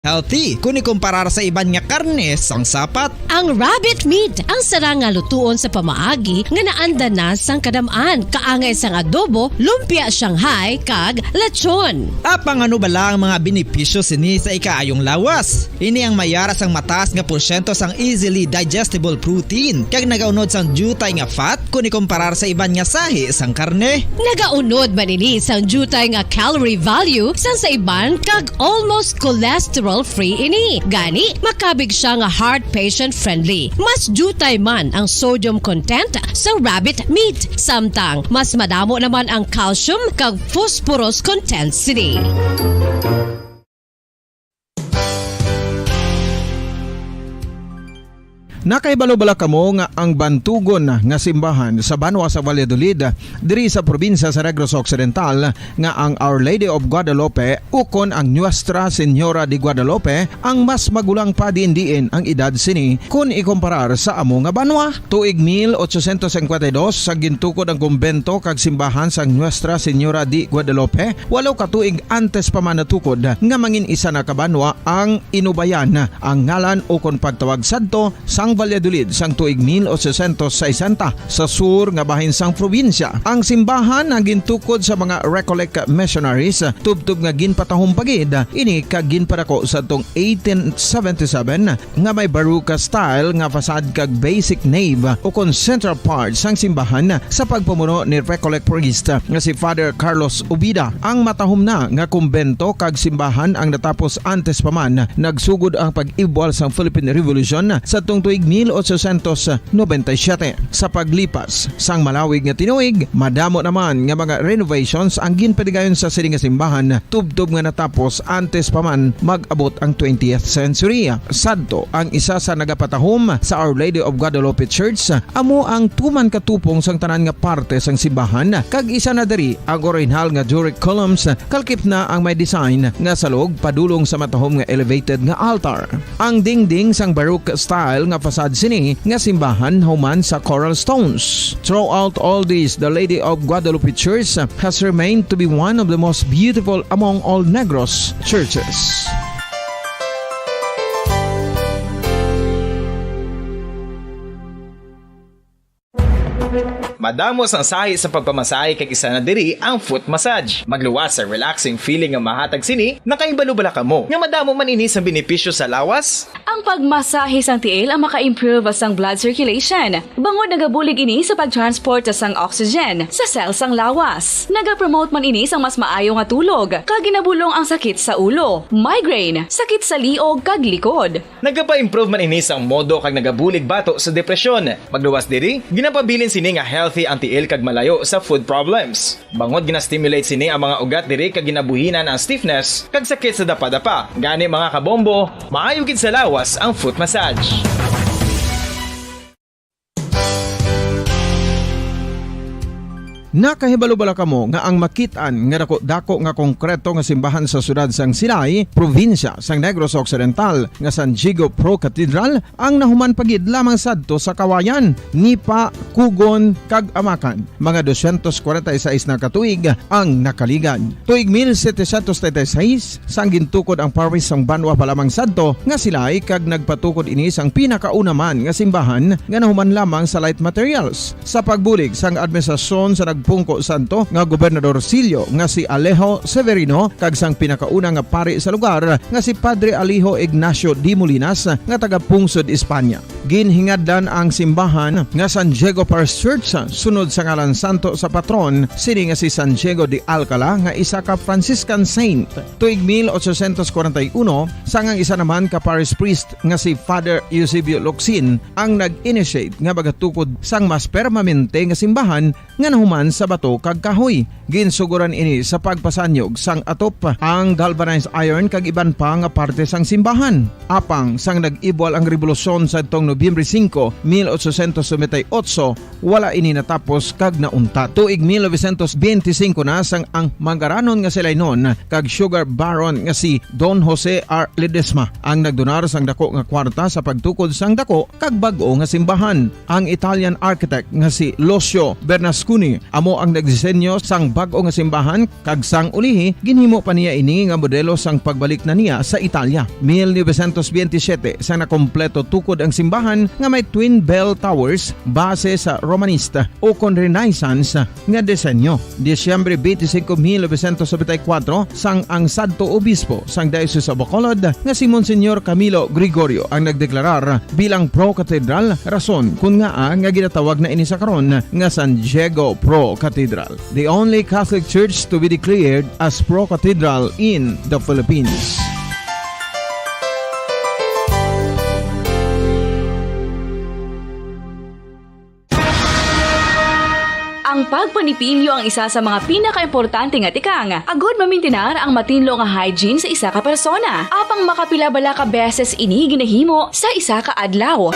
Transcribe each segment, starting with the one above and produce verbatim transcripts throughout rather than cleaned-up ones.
healthy kon ikumparar sa iban nga karne sang sapat. Ang rabbit meat ang sarang nga lutuon sa pamaagi nga naanda na sang kadam-an, kaangay sang adobo, lumpia Shanghai, kag lechon. Apang ano bala ang mga benepisyo sini sa ikaayong lawas? Ini ang may ara sang mataas nga porsyento sang easily digestible protein, kag nagaunod sang diutay nga fat kon ikumparar sa iban nga sahi sang karne. Nagaunod man ini sang diutay nga calorie value sang sa iban kag almost cholesterol-free ini. Gani, makabig sia nga heart patient-friendly. Mas diutay man ang sodium content sa rabbit meat, samtang mas madamo naman ang calcium kag phosphorus content sini. Nakahibalo bala kamo nga ang bantugon nga simbahan sa banwa sa Valladolid, diri sa probinsya sa Negros Occidental, nga ang Our Lady of Guadalupe ukon ang Nuestra Señora de Guadalupe ang mas magulang pa diin-diin ang edad sini kon ikumparar sa amo nga banwa? Tuig mil ochocientos cincuenta y dos, sa gintukod ang kumbento kag simbahan sang Nuestra Señora de Guadalupe, walo ka tuig antes pa man natukod nga mangin isa na ka banwa ang Inubayan, ang ngalan ukon pagtawag sadto sang Valladolid sang tuig mil ochocientos sesenta, sa sur nga bahin sang probinsya. Ang simbahan ang gintukod sa mga Recollect missionaries, tubtob nga ginpatahom pa gid ini kag ginpadako sadtong eighteen seventy-seven, nga may Baroque style nga facade kag basic nave ukon central part sang simbahan sa pagpamuno ni Recollect priest nga si Father Carlos Ubida. Ang matahom na nga kumbento kag simbahan ang natapos antes pa man nagsugod ang pag-ibwal sang Philippine Revolution sadtong tuig mil ochocientos noventa y siete. Sa paglipas sang malawig nga tinuig, madamo naman nga mga renovations ang ginpadigayon sa sini nga simbahan, tubtob nga natapos antes pa man mag-abot ang twentieth century. Sadto, ang isa sa nagapatahom sa Our Lady of Guadalupe Church amo ang tuman ka tupong sang tanan nga parte sang simbahan, kag isa na diri ang orihinal nga Doric columns, kalkip na ang may design nga salog padulong sa matahom nga elevated nga altar. Ang dingding sang Baroque style nga facade sini nga simbahan human sa coral stones. Throughout all this, the Lady of Guadalupe Church has remained to be one of the most beautiful among all Negros churches. Madamo sang sahi sa pagpamasahe kag isa na diri ang foot massage. Magluwas sa relaxing feeling nga mahatag sini, nakahibalo bala kamo nga madamo man ini sang benepisyo sa lawas? Ang pagmasahe sang tiil ang maka-improve sang blood circulation, bangod nagabulig ini sa pag-transport sang oxygen sa cell sang lawas. Nagapromote man ini sang mas maayo nga tulog, kag ginabulong ang sakit sa ulo, migraine, sakit sa liog, kag likod. Nagapa-improve man ini sang modo kag nagabulig bato sa depresyon. Magluwas diri, ginapabilin sini nga healthy ang tiil kag malayo sa foot problems. Bangod gina-stimulate sini ang mga ugat diri kag ginabuhinan ang stiffness kag sakit sa dapadapa. Gani, mga kabombo, maayo gid sa lawas ang foot massage. Nakahibalo bala kamo nga ang makit-an nga dako-dako nga konkreto nga simbahan sa siyudad sang Silay, probinsya sang Negros Occidental, nga San Diego Pro Cathedral ang nahuman pa gid lamang sadto sa Kawayan, Nipa, Cogon, kag Amacan? Mga doscientos cuarenta y seis na ka tuig ang nakaligad. Tuig mil setecientos treinta y seis, sang gintukod ang parish sang banwa pa lamang sadto nga Silay, kag nagpatukod ini sang pinakauna man nga simbahan nga nahuman lamang sa light materials. Sa pagbulig sang administrasyon sa nagpungko sadto nga Gobernador Silio nga si Alejo Severino kag sang pinakauna nga pari sa lugar nga si Padre Alejo Ignacio de Molinas nga taga-pungsod Espanya. Ginhingadlan ang simbahan nga San Diego Parish Church sunod sa ngalan santo sa patron sini nga si San Diego de Alcala nga isa ka Franciscan saint. Tuig mil ochocientos cuarenta y uno, sang ang isa naman ka parish priest nga si Father Eusebio Locsin ang nag-initiate nga magatukod sang mas permanente nga simbahan nga nahuman sa bato kag kahoy. Ginsuguran ini sa pagpasanyog sang atop, ang galvanized iron kag iban pa nga parte sang simbahan. Apang sang nag-ibwal ang rebolusyon sadtong Nobyembre singko, mil ochocientos noventa y ocho, wala ini natapos kag nauntat. Tuig mil novecientos beintisinko na, sang ang mangaranon nga Silaynon kag sugar baron nga si Don Jose R. Ledesma ang nagdonar sang dako nga kwarta sa pagtukod sang dako kag bag-o nga simbahan. Ang Italian architect nga si Lucio Bernasconi Amo ang nagdisenyo sang bag-o nga simbahan, kag sang ulihi, ginhimo pa niya ini nga modelo sang pagbalik na niya sa Italia. Mil novecientos veintisiete, sang nakompleto tukod ang simbahan nga may twin bell towers base sa Romanista ukon Renaissance nga disenyo. Disyembre twenty-five, mil novecientos noventa y cuatro, sang ang Santo Obispo sang Diocese of Bacolod nga si Monsignor Camilo Gregorio ang nagdeklarar bilang pro-cathedral, rason kon ngaa nga ginatawag na ini sa karon nga San Diego Pro Cathedral, the only Catholic church to be declared as pro-cathedral in the Philippines. Ang pagpanipilyo ang isa sa mga pinakaimportante nga tikang agud mamintinar ang matinlo nga hygiene sa isa ka persona. Apang makapila bala ka beses ini ginahimo sa isa ka adlaw?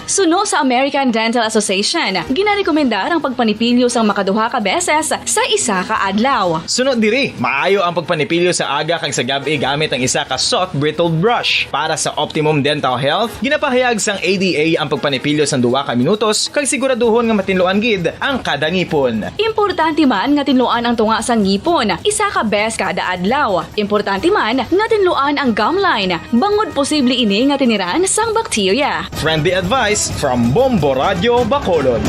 Suno sa American Dental Association, ginarekomendar ang pagpanipilyo sang makaduha ka beses sa isa ka adlaw. Suno diri, maayo ang pagpanipilyo sa aga kag sa gab-i gamit ang isa ka soft bristled brush. Para sa optimum dental health, ginapahayag sang A D A ang pagpanipilyo sang duha ka minutos kag siguraduhon nga matinluan gid ang kada ngipon. Importante man nga tinluan ang tunga sang ngipon isa ka bes kada adlaw. Importante man nga tinluan ang gum line, bangod posible ini nga tiniran sang bakterya. Friendly advice from Bombo Radio Bacolod.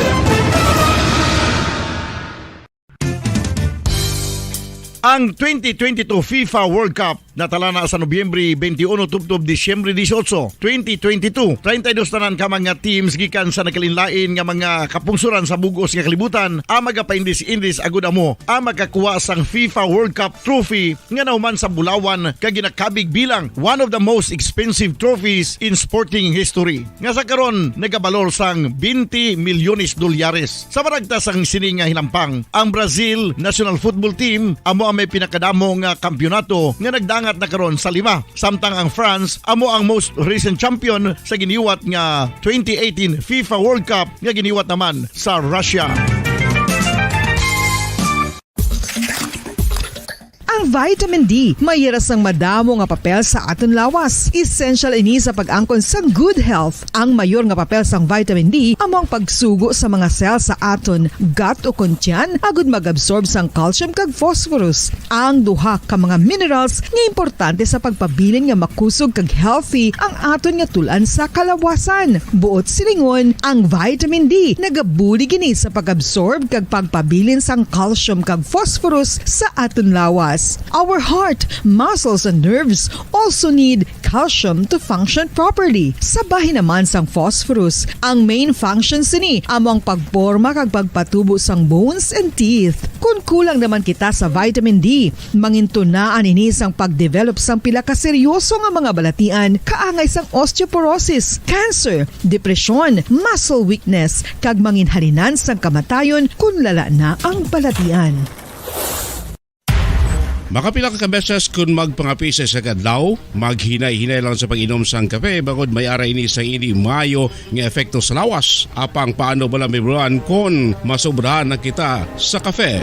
Ang twenty twenty-two FIFA World Cup natala na sa Nobyembre twenty-one tubtob Disyembre dieciocho, twenty twenty-two. Treinta y dos tanan ka mga teams gikan sa nagkalainlain nga mga kapungsoran sa bug-os nga kalibutan ang magapaindis-indis agud amo ang makakuha sang FIFA World Cup trophy nga nahuman sa bulawan kag ginakabig bilang one of the most expensive trophies in sporting history, nga sa karon nagabalor sang twenty milyones dolyares. Sa maragta sang sini nga hinampang, ang Brazil national football team amo ang may pinakadamo nga kampiyonato nga nagdangat na karon sa lima, samtang ang France amo ang most recent champion sa giniwat nga twenty eighteen FIFA World Cup nga giniwat naman sa Russia. Ang vitamin D may hira sang madamo nga papel sa aton lawas. Essential ini sa pag-angkon sang good health. Ang mayor nga papel sang vitamin D amo ang pagsugo sa mga cell sa aton gut ukon tiyan agud mag-absorb sang calcium kag phosphorus, ang duha ka mga minerals nga importante sa pagpabilin nga makusog kag healthy ang aton nga tul-an sa kalawasan. Buot silingon, ang vitamin D nagabulig ini sa pag-absorb kag pagpabilin sang calcium kag phosphorus sa aton lawas. Our heart, muscles, and nerves also need calcium to function properly. Sa bahin naman sang phosphorus, ang main function sini amo ang pagporma kag pagpatubo sang bones and teeth. Kon kulang naman kita sa vitamin D, mangintunaan ini sang pagdevelop sang pila ka seryoso nga mga balatian, kaangay sang osteoporosis, cancer, depresyon, muscle weakness, kag manginhalinan sang kamatayon kon lala na ang balatian. Makapila ka beses kon magpangape sa isa ka adlaw, maghinay-hinay lang sa pag-inom sang kape, bangod may ara ini sang indi maayo nga epekto sa lawas. Apang paano bala mahibaluan kon masobrahan na kita sa kape?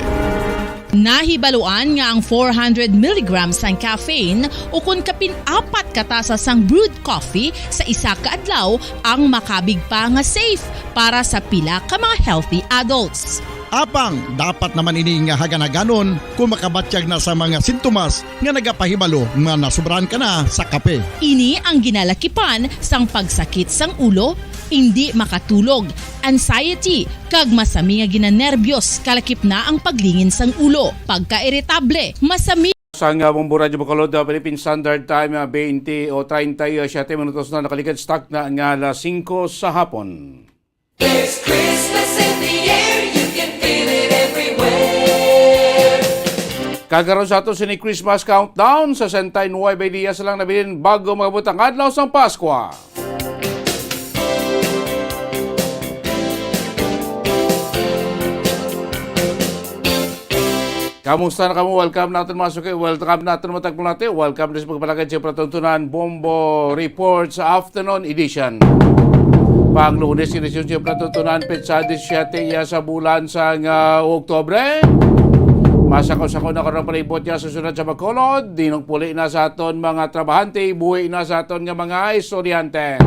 Nahibaluan nga ang four hundred milligrams sang caffeine ukon kapin apat ka tasa sang brewed coffee sa isa ka adlaw ang makabig pa nga safe para sa pila ka mga healthy adults. Apang dapat naman ini nga haganhaganon kon makabatyag na sa mga sintomas nga nagapahibalo nga nasobrahan ka na sa kape. Ini ang ginalakipan sang pagsakit sang ulo, indi makatulog, anxiety, kag masami nga ginanerbiyos, kalakip na ang paglingin sang ulo, pagkairitable, masami. Sang, ah, Bombo Radyo Bacolod, ah, Philippine Standard Time, ah, twenty o treinta y siete minutos na, nakalikid sa takna nga alas singko sa hapon. There's Christmas in the air, you can feel it everywhere. Kag karon sa ato sini Christmas countdown, sesenta y nuebe dias lang nabilin bago mag-abot ang adlaw sang Paskwa. Kamusta na kamo? Welcome naton mga suki. Welcome naton mga tagpulati. Welcome din sa pagpalagad sa patuntunan Bombo Report sa Afternoon Edition. Pang Lunes, edisyon sa patuntunan, petsa disisiete iya sa bulan sang, ah, Oktubre. Masako-sako na karon palibot niya sa syudad sa Bacolod. Dinong puli na sa aton mga trabahante, buhi na sa aton nga mga estudyante.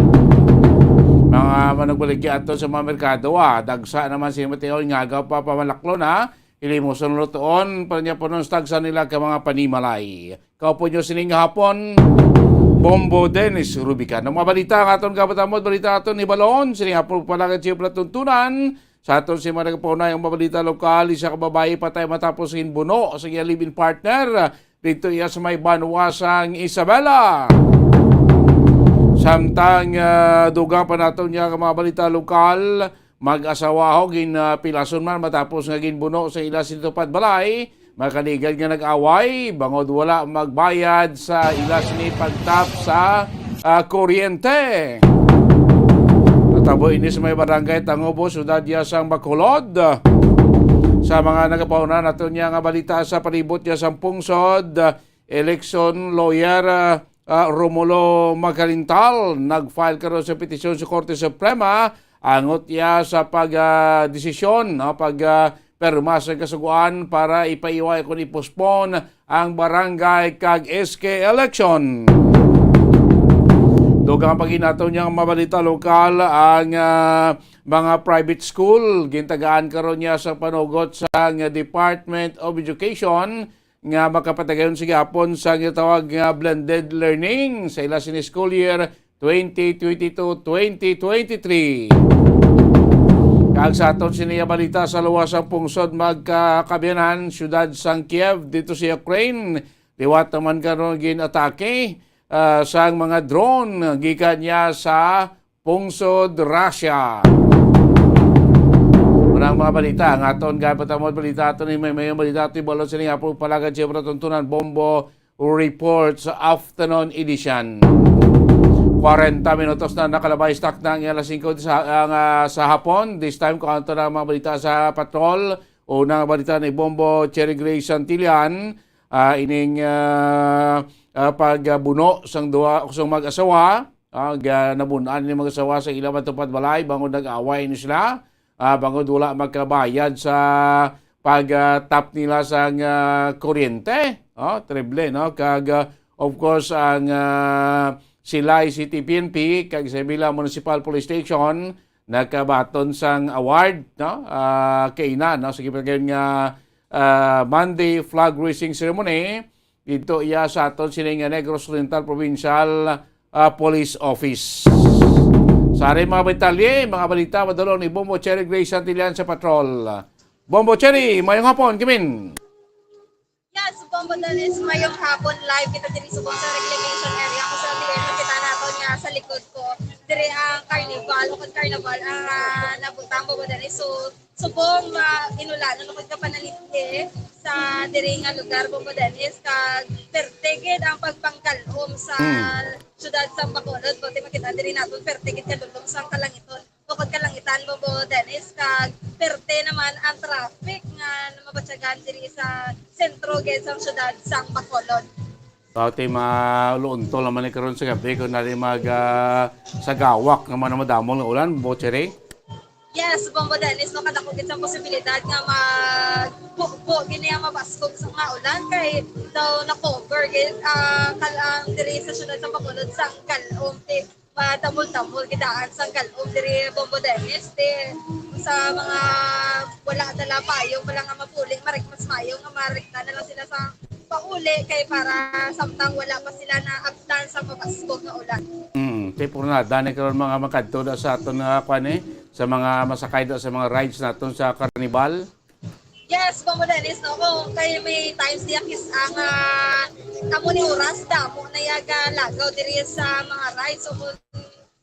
Mga manugbaligya ato sa mga merkado, ah, dagsa naman sini matiyon nga agaw pa pamalaklo na, ilimuson lutoon, pa niya punon sa tagsa nila ka mga panimalay. Kaupo nyo sining hapon, Bombo Dennis Rubican. Ang mga balita nga aton kabatamod, balita aton ni Balon, sining hapon palagad siya palatuntunan. Sa aton si mga nagpaunay ang mga balita lokal, isa ka babayi patay matapos ginbuno sa iyang live-in partner dito iya sa may banwa sang Isabela. Samtang, ah, dugang pa naton niya ang mga balita lokal, mag-asawa ho gin, ah, pilason man matapos nga ginbuno sa ila sini tupad balay, makaligad nga nag-away bangod wala magbayad sa ila sini pagtap sa, ah, kuryente. Natabo ini sa may barangay Tangobo, siyudad ya sang Bacolod. Sa mga nagapauna naton niya nga balita sa palibot niya sang pungsod, election lawyer, ah, ah, Romulo Magalintal nag-file karon sa petisyon sa Korte Suprema angot iya sa pag, ah, desisyon, no, pag, ah, perma sa kasugoan para ipaiway kon i-postpone ang barangay kag S K election. Dugang pa ginato niya ang mabalita lokal ang, ah, mga private school gintagaan karon niya sa panugot sang Department of Education nga makapatigayon sa gihapon sa ginatawag nga blended learning sa ila sini school year twenty twenty-two, twenty twenty-three. Kag sa aton sini nga balita, sa luwas ang pungsod magkakabiyanan, siyudad sang Kiev dito sa Ukraine, liwat naman karon gin-atake, ah, sang mga drone gikan niya sa pungsod Russia. Unang mga balita, ang aton gapatamod balita, aton ni may mayong balita, aton ibalon sini nga pagpalagad siya, tuntunan, bombo, Reports Afternoon Edition. Kwarenta minutos na nakalabay sa takna ang alas singko sa, ang, ah, sa hapon. This time, kung ano na ang mga balita sa patrol, unang balita ni Bombo Cherry Grace Santillan, ah, ining, ah, ah, pagbuno sang duha, sang mag-asawa, ah, ga-, nabun-an ni mag-asawa sa ila matupad balay, bangod nag-away ni sila, ah, bangod wala magkabayad sa pag, ah, tap nila sang, ah, kuryente. Oh, terrible, no? Kag, ah, of course, ang, ah, Silay City P N P kag Isabela Municipal Police Station nagkabaton sang award, no? Ah, kaina, no? Sa gipagayon nga, ah, Monday flag raising ceremony dito iya sa aton sini nga Negros Oriental Provincial, ah, Police Office. Sa aring mga detalye, mga balita, madulong ni Bombo Cherry Grace Santillan sa patrol. Bombo Cherry, mayong hapon, Kimin. Yes, Bombo Dennis, mayong hapon, live kita diri subong sa reclamation area. Kung sa D M nakita naton nga sa likod ko, diri ang carnival, ukon carnival ang, ah, nabutang, Bombo Dennis. So, subong ma-, inulan, ano, kung kapanalipdi sa diri nga lugar, Bombo Dennis, kag perte gid ang pagpangkalom sa Mm. syudad sa Bacolod. Buti makita diri naton, perte gid kadulom sa kalangiton. Bukod kalangitan, Bombo Dennis, kag perte naman ang traffic nga namabatyagan diri sa sentro gid sang syudad sang Bacolod. Pati maluunto naman ni karon sa gabi kung nari mag, ah, sagawak naman ang madamol nga ulan, Bombo Cherry? Yes, Bombo Dennis, no, kadako gid sang posibilidad nga magbubo gini ang mabaskog sa mga ulan kay daw na-cover gid, ah, kal-, ang diri sa syudad sa Bacolod sang kalom. Ti, matamol-tamol gid daan sang kalom diri, Bombo Dennis. Ti, sa mga wala dala payong, wala nga mapuli, marik-, mas mayo nga marikta na lang sila sa pauli kay para samtang wala pa sila naabtan sa mabaskog nga ulan. Mm, ti, purnada ni karon mga makadto da sa aton nga kwan, eh, sa mga masakay da sa mga rides naton sa Carnival. Yes, Bombo Dennis, no? Kung kay may times diya kis ang, ah, amo ni oras, damo na yaga lagaw diri sa mga rides. So, kung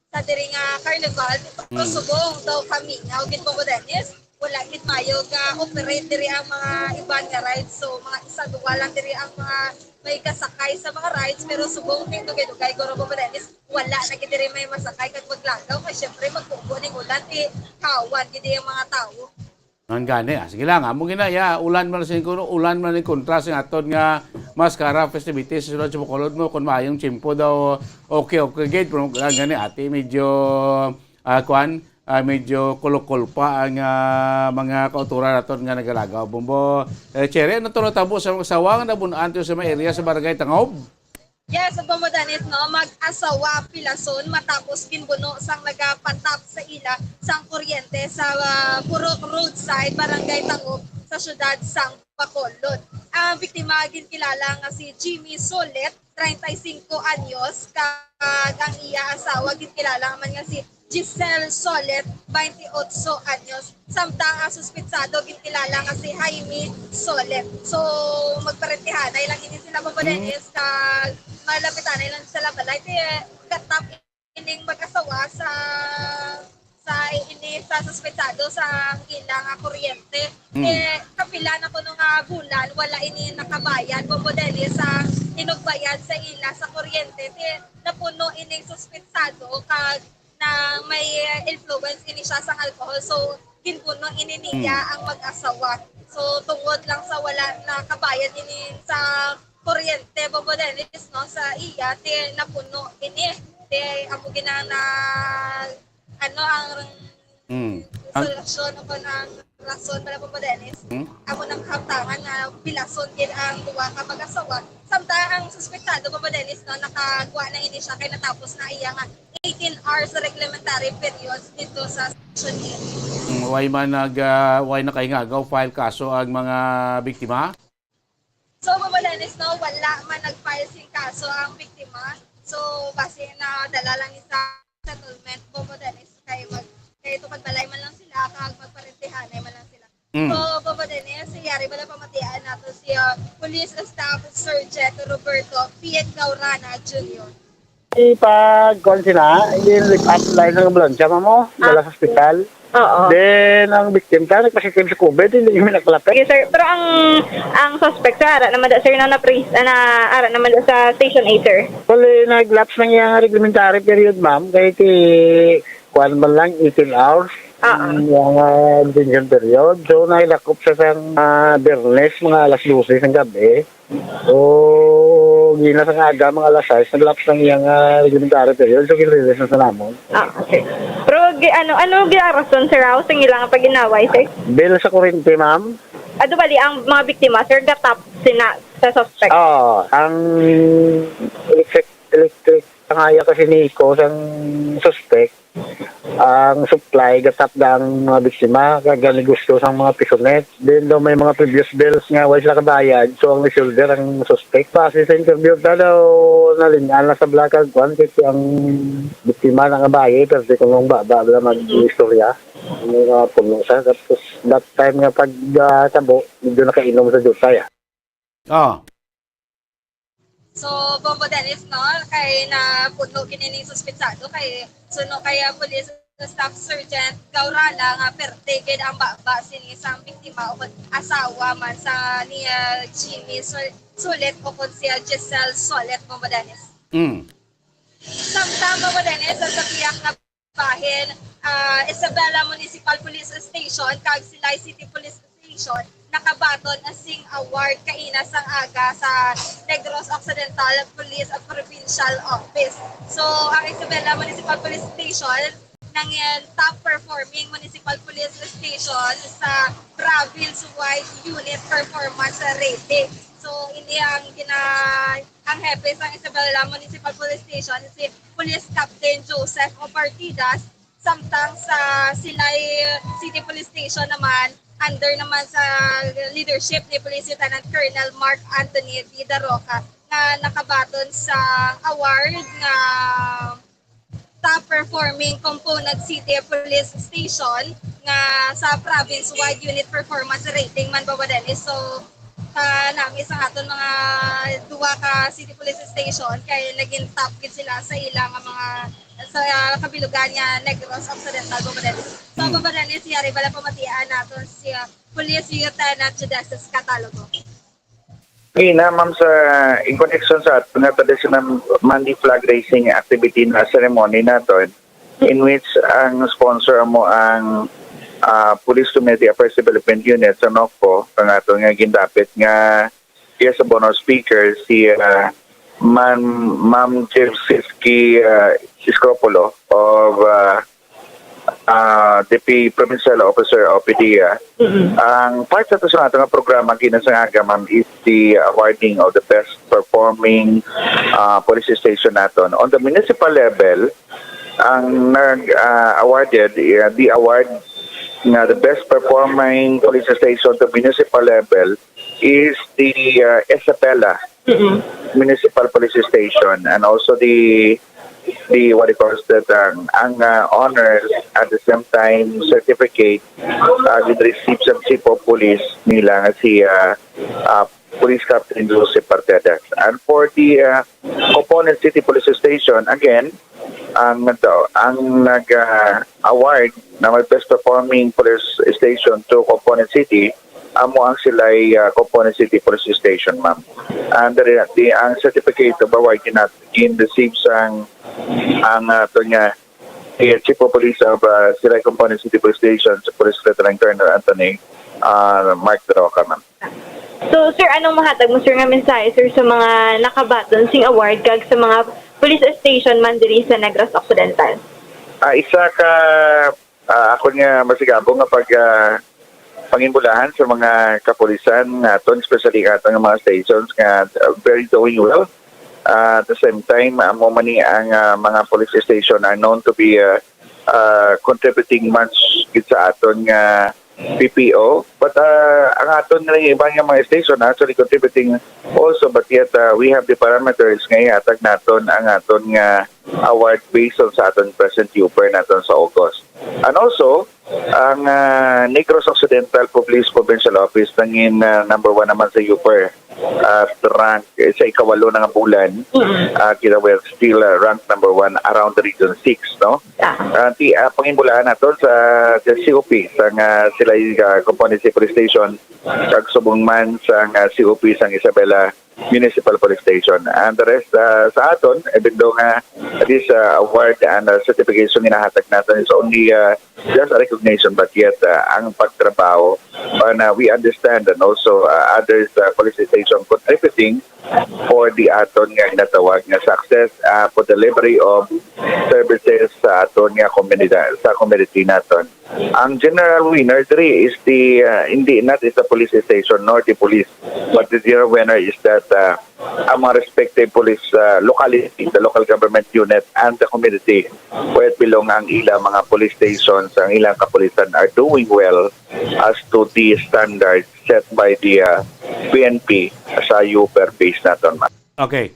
sa diri nga carnival, pero Mm. subong daw kami, nga gid, Bombo Dennis, wala gid mayo ga operate diri ang mga iban nga rides. So, mga isa duwa lang diri ang mga may kasakay sa mga rides, pero subong kay dugay-dugay, guro, Bombo Dennis, wala na gid diri may masakay kag maglagaw. Kay syempre, magbubo ning ulan, ti kawan gid ang mga tawo. Ang gani, ah. Sige lang, amo gina, ya, ulan man sin kuno, ulan man ni kontra sa aton nga Mascara festivities sa sulod sa Bacolod mo, kung maayong tiyempo daw, okay, okay, gid, pero ang gani, ati, medyo, ah, kwan, ah, medyo kulukol pa ang, ah, mga kauturan naton nga nagalagaw. Bombo, eh, Cherry, ano to natabo sa mga sawang na bunanto sa mga area sa Barangay Tangob? Yes, Bombo Dennis, no, mag-asawa pilason matapos ginbuno sang nagapatap sa ila sang kuryente sa, ah, Purok Roadside, Barangay Tangub, sa siyudad sang Bacolod. Ang biktima ginkilala nga si Jimmy Solet, treinta y cinco anyos, kag ang iya asawa ginkilala man nga si Giselle Solet, twenty-eight anyos, samtang ang suspetsado ginkilala nga si Jaime Solet. So, magparentihanay lang ini sila, Bombo Dennis, kag malapitanay lang sila balay. Ti katap ining mag-asawa sa, sa ini sa suspetsado sa ila nga kuryente. Mm. Eh, kapila na kuno nga bulan, wala ini nakabayad, Bombo Dennis, sa inugbayad sa ila sa kuryente. Ti napuno ining suspetsado kag na may, eh, influence ini siya sang alcohol. So, ginbuno ini niya ang mag-asawa. So, tungod lang sa wala nakabayad ini sa kuryente, Bombo Dennis, no, sa iya, ti napuno ini. Ti amo gina na, ano, ang Mm. Ang solusyon o kon ang rason pala, Bombo Dennis. Hmm? Amo nang kahaptangan nga pilason gid ang duha ka mag-asawa. Samtang ang suspetsado, Bombo Dennis, no, nakagwa na ini siya kay natapos na iya nga eighteen hours reglementary period dito sa Section eight. Mm, way man nag, ah, way nakahingaga o file kaso ang mga biktima? So, Bombo Dennis, no, wala man nag-file sing kaso ang biktima. So, basi na dala lang ni sa settlement, Bombo Dennis, kay mag, kay tukad balay man lang sila, kag magparentihanay man lang sila. Mm. So, Bombo Dennis, yari bala pamatian nato si, ah, Police Staff Sergeant Roberto P. Gaurana Junior. Ipag-, kuwan sila, i-lift up line sang ambulansya, ma'am, mo, Ah. dala sa ospital. Oo. Then, ang victim ka, nagpasitive sa COVID, hindi kami nakalapit. Yes, sir. Pero ang, ang suspect, sir, ara naman da, sir, na na-, na, ara naman da sa Station eight, sir. Actually, nag-lapse na iya nga reglementary period, ma'am. Kay ti, kuwan man lang, eighteen hours. Oo. Ang, ang, ah, detention period. So, nailakop siya sa, ah, Biyernes, mga alas dose ng gabi. O, gina sa nga aga, mga alas sais, nag-lapse ang iyang, ah, reglementary period, so gin-release na sa namon. Ah, okay. Pero gi-, ano, ano girason, sir, aw, sa ilang pag-inaway, sir? Bill sa kurente, ma'am. Ado bali ang mga biktima, sir, gatap sina sa suspect? Oo, ang electric, electric, ang aya kasi ni Iko sang suspect, ang supply, gatap da ang mga biktima, kag gani gusto sang mga pisonet. Then daw may mga previous bills nga wala sila kabayad, so ang resolver ang suspect. Base sa interview ta daw, nalin-an na sa black kag kwan, kasi ang biktima na nga bayi, pero di ko nung baba, wala mag-istorya. May mga puno siya. Tapos that time nga pag, ah, tabo, medyo nakainom sa jutay, ah. Ah. So, Bombo Dennis, no, kay napuno gid ning suspetsado kay suno kay, ah, Police Staff Sergeant Gaurala nga perte gid ang baba sini sang biktima o asawa man sa ni, ah, Jimmy Sol-, Solet o kon si, ah, Giselle Solet, Bombo Dennis. Mm. Samtang, Bombo Dennis, sa, sa pihak nga bahin, ah, Isabela Municipal Police Station kag Silay City Police Station nakabaton sing award kaina sang aga sa Negros Occidental Police Provincial Office. So, ang Isabela Municipal Police Station nangin top performing municipal police station sa province-wide unit performance rating. So, ini ang gina-, ang hepe sang Isabela Municipal Police Station, si Police Captain Joseph Opartidas, samtang sa Silay City Police Station naman, under naman sa leadership ni Police Lieutenant Colonel Mark Anthony Vidaroca, nga nakabaton sa award nga top performing component city police station nga sa province-wide unit performance rating man, Bombo Dennis. So, kanami sa aton mga duha ka city police station kay naging top gid sila sa ila nga mga sa, ah, kabilugan nga Negros Occidental, Bombo Dennis. So, Mm. Bombo Dennis, yari bala pamatian naton si, ah, Police Lieutenant Judesis Catalogo. Ina, ma'am, sa, in connection sa ato nga traditional Monday flag raising activity na ceremony naton, in which ang sponsor amo ang, ah, Police Community Affairs Development Unit sa NOCFO, ang ato nga gindapit nga guest of honor speaker, si, ah, Ma'am, Ma'am Jemsiski, ah, Iscropulo of, ah, ah, D P Provincial Officer o P D E A. Mm-mm. Ang part sa to sa ato nga programa, kinsa nga aga, ma'am, is the awarding of the best performing, ah, police station naton. On the municipal level, ang nag, ah, awarded, ah, the award nga the best performing police station to municipal level is the, ah, Isabela Mm-mm. Municipal Police Station, and also the, the, what do you call that, ang, ang, ah, honors at the same time certificate, ah, gin-receive sa Chief of Police nila nga si, ah, ah, Police Captain Joseph Partedas. And for the, ah, Component City Police Station, again, ang nagda-, ang nag, ah, award na may best performing police station to Component City, amo ang Silay, ah, Component City Police Station, ma'am. And the, the, ang certificate of award gina-, gin-receive sang ang, ah, to nga, eh, Chief of Police of, ah, Silay Component City Police Station, sa Police Lieutenant Colonel Anthony, ah, Mark Daroca, ma'am. So, sir, anong mahatag mo, sir, nga mensahe, sir, sa mga nakabaton sing award kag sa mga police station man diri sa Negros Occidental? Ah, isa ka, ah, ako nga masigabo nga pag, ah, panginbulahan sa mga kapulisan naton, especially aton nga mga stations nga, ah, very doing well. Ah, at the same time, amo man ni ang, ah, mga police station are known to be, ah, ah, contributing much gid sa aton nga P P O. But, ah, ang aton nga iban nga mga station actually contributing also, but yet, ah, we have the parameters nga ihatag naton ang aton nga award based on sa aton present upper naton sa August. And also, ang, ah, Negros Occidental Police Provincial Office nangin, ah, number one naman sa upper at rank, eh, sa ikawalo na nga bulan, Mm-mm. ah, kita, we're still, ah, ranked number one around the Region six, no? Ah. Ah, ti, ah, panginbulahan nato sa, sa C O P, sa nga sila, ah, Component City Police Station, kag subong man sa nga C O P sa Isabela Municipal Police Station. And the rest, ah, sa aton, even though nga this, ah, award and, ah, certification ginahatag naton is only, ah, just a recognition, but yet, ah, ang pagtrabaho, and, ah, we understand, and also, ah, others, ah, police station contributing for the aton nga ginatawag nga success, ah, for delivery of services sa aton nga komunidad, sa community naton. Ang general winner diri is the, ah, hindi, not is the police station nor the police, but the general winner is that, ah, ang mga respective police, ah, locality, the local government unit, and the community where it belong, ang ilang mga police stations, ang ilang kapulisan are doing well as to the standards set by the, ah, P N P sa upper base naton, ma'am. Okay.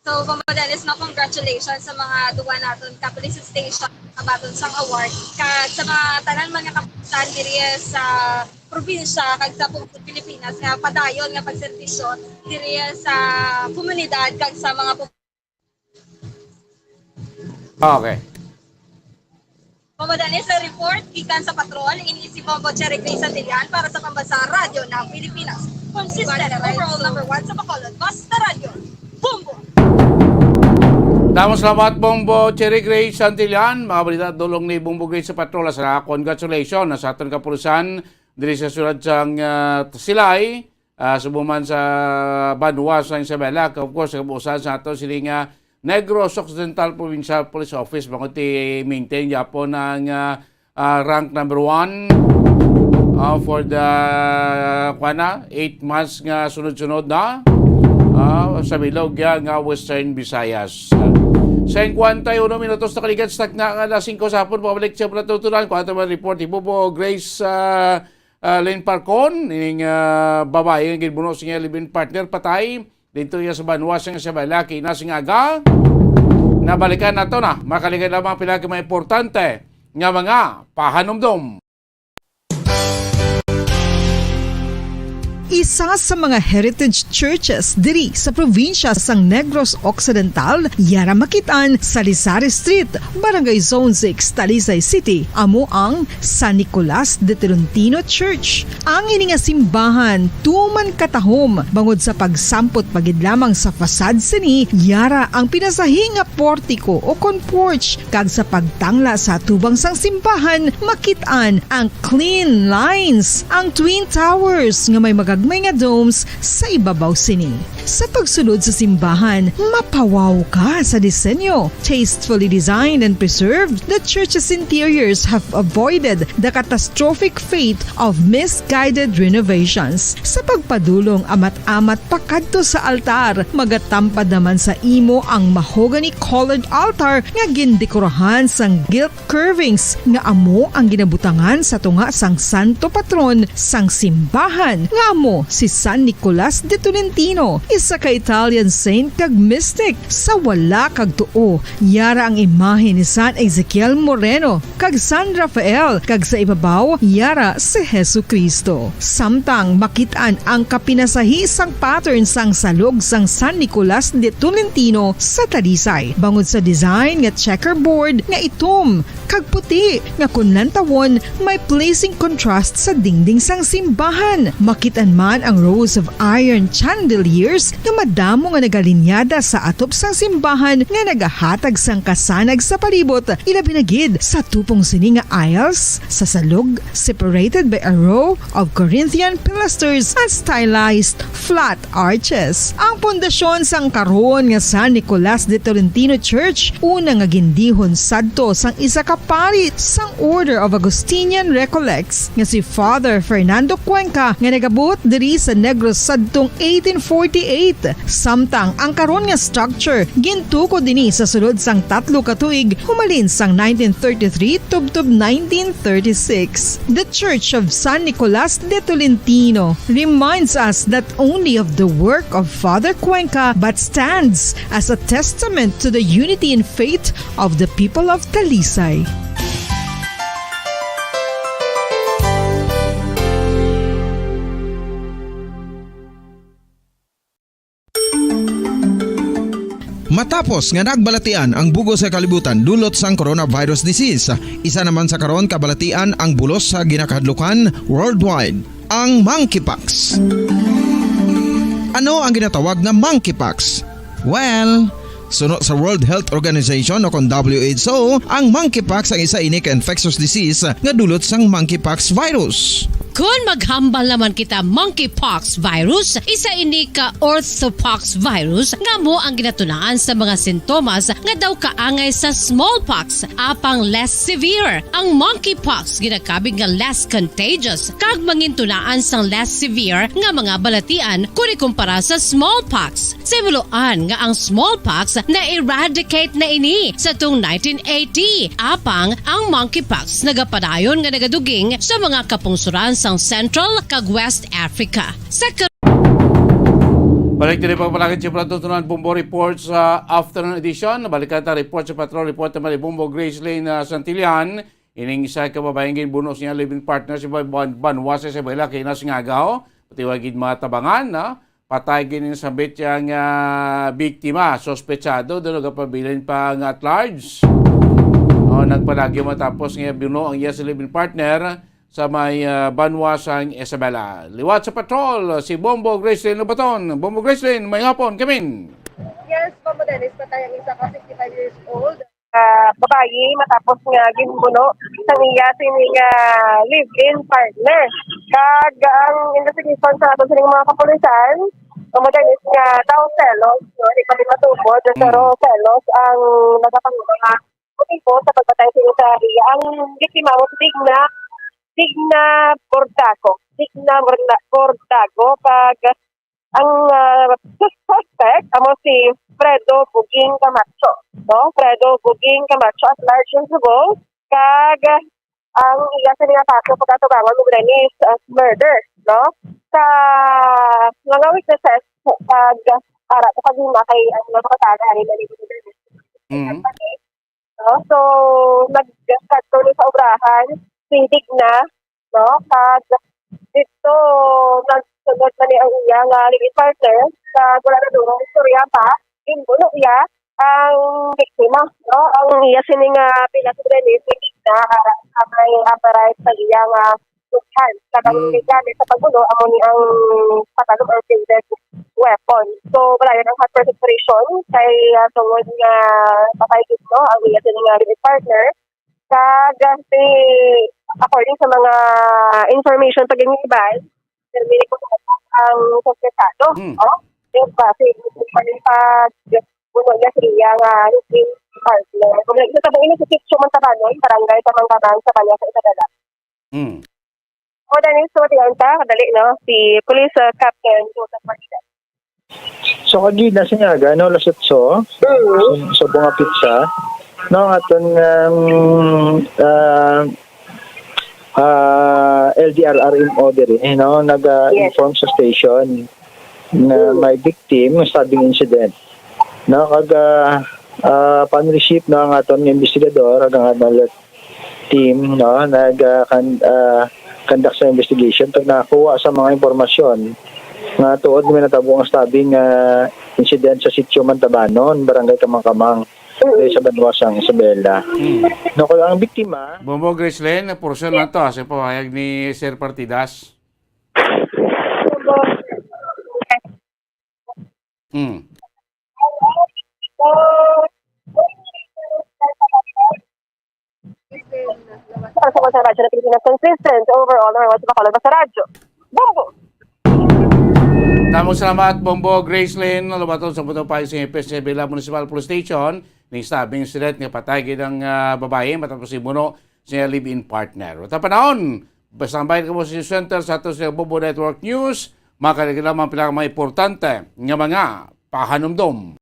So, Bombo Dennis, no, congratulations sa mga duwa naton ka police station, kabaton sang award. Kag sa mga tanan, mga kapulisan diri sa probinsya kag sa buong Pilipinas nga padayon nga pagserbisyo diri sa komunidad kag sa mga pub- Okay. Bombo Dennis, report gikan sa patrol, ini si Bombo Cherry Grace Santillan para sa Pambansa Radyo ng Pilipinas. Consistent, overall number one sa Bacolod. Basta Radyo, Bombo! Damo salamat, Bombo Cherry Grace Santillan. Mga balita dulong ni Bombo Grace sa patrol. Sa congratulations na sa aton kapulisan diri sa siyudad sang, ah, Silay, ah, subong man sa banwa sa Isabela, of course, sa kabuusan sa ato sini nga Negros Occidental Provincial Police Office, bangod ti maintain gyapon ang, ah, ah, rank number one, ah, for the, kuwan na, eight months nga sunod-sunod na, ah, sa bilog ya nga Western Visayas. Sa kwenta y uno minutos na kaligad sa takna nga alas singko sa hapon, pabalik sa pulatutunan, kuwan naman report, ibubo, Grace, ah, ah, Lynn Parcon, ining, ah, babayi nga ginbuno sa iyang live-in partner, patay didto iya sa banwa sang Isabela, kina sing aga. Nabalikan nato na, makaligad lamang pila ka mga importante nga mga pahanumdom. Isa sa mga heritage churches diri sa probinsya sang Negros Occidental, yara makit-an sa Lizares Street, Barangay Zone six, Talisay City, amo ang San Nicolas de Tolentino Church. Ang ini nga simbahan tuman katahom bangod sa pagsampot pa gid lamang sa facade sini, yara ang pinasahi nga portiko o kon porch, kag sa pagtangla sa atubang sang simbahan, makit-an ang clean lines, ang twin towers nga may mga may nga domes sa ibabaw sini. Sa pagsulod sa simbahan, mapawaw ka sa disenyo. Tastefully designed and preserved, the church's interiors have avoided the catastrophic fate of misguided renovations. Sa pagpadulong amat-amat pakadto sa altar, magatampad naman sa imo ang mahogany-colored altar nga gindekorahan sang gilt curvings nga amo ang ginabutangan sa tunga sang santo patron sang simbahan, nga amo si San Nicolas de Tolentino, isa ka Italian saint kag mystic. Sa wala kag tuo, yara ang imahe ni San Ezekiel Moreno kag San Rafael, kag sa ibabaw yara si Jesu-Cristo. Samtang makit-an ang kapinasahi sang pattern sang salog sang San Nicolas de Tolentino sa Talisay, bangod sa design nga checkerboard nga itom kag puti nga kon lantawon may pleasing contrast sa dingding sang simbahan. Makit-an man ang rows of iron chandeliers nga madamo nga nagalinyada sa atop sang simbahan nga nagahatag sang kasanag sa palibot, ilabi na gid sa tupong sini nga aisles sa salog, separated by a row of Corinthian pilasters and stylized flat arches. Ang pundasyon sang karon nga San Nicolas de Tolentino Church, una nga gindihon sadto sang isa ka pari sang Order of Augustinian Recollects nga si Father Fernando Cuenca, nga nagabot diri sa Negros sadtong eighteen forty-eight. Samtang ang karon nga structure gintukod dini sa sulod sang tatlo ka tuig, humalin sang nineteen thirty-three tubtob nineteen thirty-six. The Church of San Nicolas de Tolentino reminds us not only of the work of Father Cuenca but stands as a testament to the unity in faith of the people of Talisay. Matapos nga nagbalatian ang bug-os nga kalibutan dulot sang coronavirus disease, isa naman sa karon kabalatian ang bulos sa ginakahadlukan worldwide, ang monkeypox. Ano ang ginatawag nga monkeypox? Well, suno sa World Health Organization o kon W H O, ang monkeypox ang isa ini ka infectious disease nga dulot sang monkeypox virus. Kon maghambal naman kita monkeypox virus, isa ini ka orthopox virus nga amo ang ginatunaan sa mga sintomas nga daw kaangay sa smallpox, apang less severe. Ang monkeypox ginakabig nga less contagious kag mangintunaan sang less severe nga mga balatian kon ikumpara sa smallpox. Sa himuloan nga ang smallpox na-eradicate na ini sa tung nineteen eighty, apang ang monkeypox nagapadayon nga nagaduging sa mga kapungsoran sang Central kag West Africa. Sa kar- Balik diri pagpalakit si Brad Tutunan, Bombo Report sa afternoon edition. Balikan ta report sa patrol, report naman ni Bombo Gracelyn, ah, Santillan. Ining isa ka babaeng ginbuno siya living partner si Ban-, Ban-, Banwa sa Isabela kay Nasngagaw. Pati wa gid mga tabangan, no? Patay gid ning sambit siya nga biktima, suspetsado, daw nagapabilin pa nga at large. O, nagpalagyo matapos nga binuno ang iya sa living partner sa may, ah, Banwa sang Isabela. Liwat sa patrol, si Bombo Gracelyn Lubaton. Bombo Gracelyn, may hapon, kamin. Yes, Bombo Dennis, patay ang isa ka fifty-five years old. Ah, babayi matapos nga ginbuno sang iya sini nga live-in partner. Kag ang investigation sa aton sining mga kapulisan, ang mga is nga daw selos, no? Di pa din matubod, pero Mm. selos ang nagapang-, mga motibo sa pagpatay sa iya. Ang biktima mo si Digna, Digna Bordago. Digna Borda-, Bordago, kag ang, ah, sus-, suspect amo si Fredo Buging Camacho, no? Fredo Buging Camacho at large in Sugong, kag ang iya sa mga kaso pagkatubangon mo gani is, ah, murder, no? Sa mga witnesses, kag ara ko kagina kay ang mga katala ani na ni Mm. No? So, nagkadto ni sa obrahan, sindig na, no? Kag dito, nagsunod man ni ang iya nga living partner sa wala na duro istorya pa, ginbuno iya ang biktima, no? Ang iya sini nga pila sa Berenice, sindig na, ah, sa may apparat sa iya nga dughan. Kag ang Mm. gamit sa pagbuno, amo ni ang patalon or bladed weapon. So, wala yun ang hot pursuit operation kay, ah, tungod nga patay gid, no, ang iya sini nga living partner. Kag, ah, si, according sa mga information pag ginibay, Termini ko ang konfesado. Hmm. Oh, yung kasi yung pa puno niya siya nga hindi partner. Kung nag-isa sa inyo sa Sitio Mantabanon, Barangay Kamangkamang sa Banya sa Isabela. Hmm. Mo na ni estudyante, kadali, no? Si Police, uh, Captain Joseph Martinez. So, kagina sa Nyaga, no, alas otso, Mm. sa, sa bunga pizza, no, aton, um, uh, uh, L D R R M O diri, eh, no, nag, uh, Yes. inform sa station na Mm. may victim, stabbing incident. No, kag, uh, uh, upon receipt, no, ang aton investigador, ang aton alert team, no, nag, ah, kan-, ah, conduct sa investigation kag nakakuha sa mga impormasyon nga tuod nga natabo ang stabbing, ah, incident sa Sitio Mantabanon, Barangay Kamangkamang, Mm. sa Banwa sang Isabela. Mm. No, kag ang biktima Bombo Gracelyn, portion na to, ah, sa pahayag ni Sir Partidas. Mm. Para sa mga radyo na Pilipinas, consistent overall na mga sa Bacolod sa radyo. Bombo! Damo salamat, Bombo Gracelyn. Lubaton sa buto pa sa Isabela Municipal Police Station. Ning stabbing incident nga patay gid ang, ah, babayi matapos ibuno siya live-in partner. Sa panahon, basta ang bayan kamo sa center sa ato sa Bombo Network News, makakita lamang pila ka mga importante nga mga pahanumdom.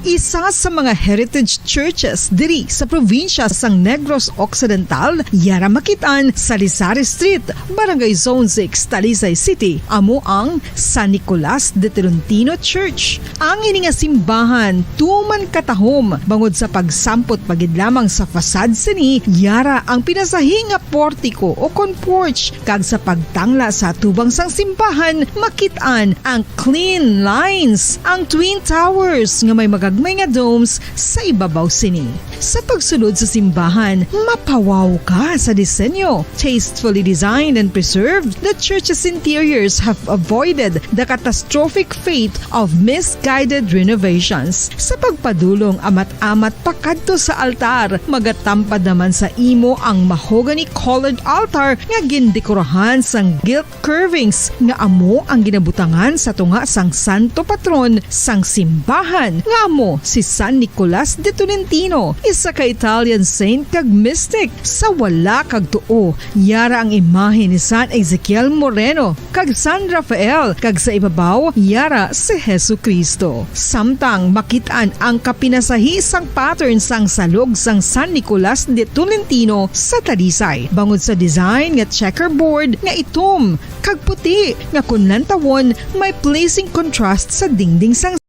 Isa sa mga heritage churches diri sa probinsya sang Negros Occidental, yara makit-an sa Lisari Street, Barangay Zone six, Talisay City, amo ang San Nicolas de Tolentino Church. Ang ini nga simbahan tuman katahom bangod sa pagsampot pa gid lamang sa facade sini, yara ang pinasahi nga portiko o kon porch, kag sa pagtangla sa atubang sang simbahan, makit-an ang clean lines, ang twin towers nga may magagmay nga domes sa ibabaw sini. Sa pagsulod sa simbahan, mapawaw ka sa disenyo. Tastefully designed and preserved, the church's interiors have avoided the catastrophic fate of misguided renovations. Sa pagpadulong amat-amat pakadto sa altar, magatampad naman sa imo ang mahogany-colored altar nga gindekorahan sang gilt curvings nga amo ang ginabutangan sa tunga sang santo patron sang simbahan, nga amo si San Nicolas de Tolentino, isa ka Italian saint kag mystic. Sa wala kag tuo, yara ang imahe ni San Ezekiel Moreno kag San Rafael, kag sa ibabaw, yara si Jesu-Cristo. Samtang makit-an ang kapinasahi sang pattern sang salog sang San Nicolas de Tolentino sa Talisay, bangod sa design nga checkerboard nga itom kag puti nga kon lantawon may pleasing contrast sa dingding sang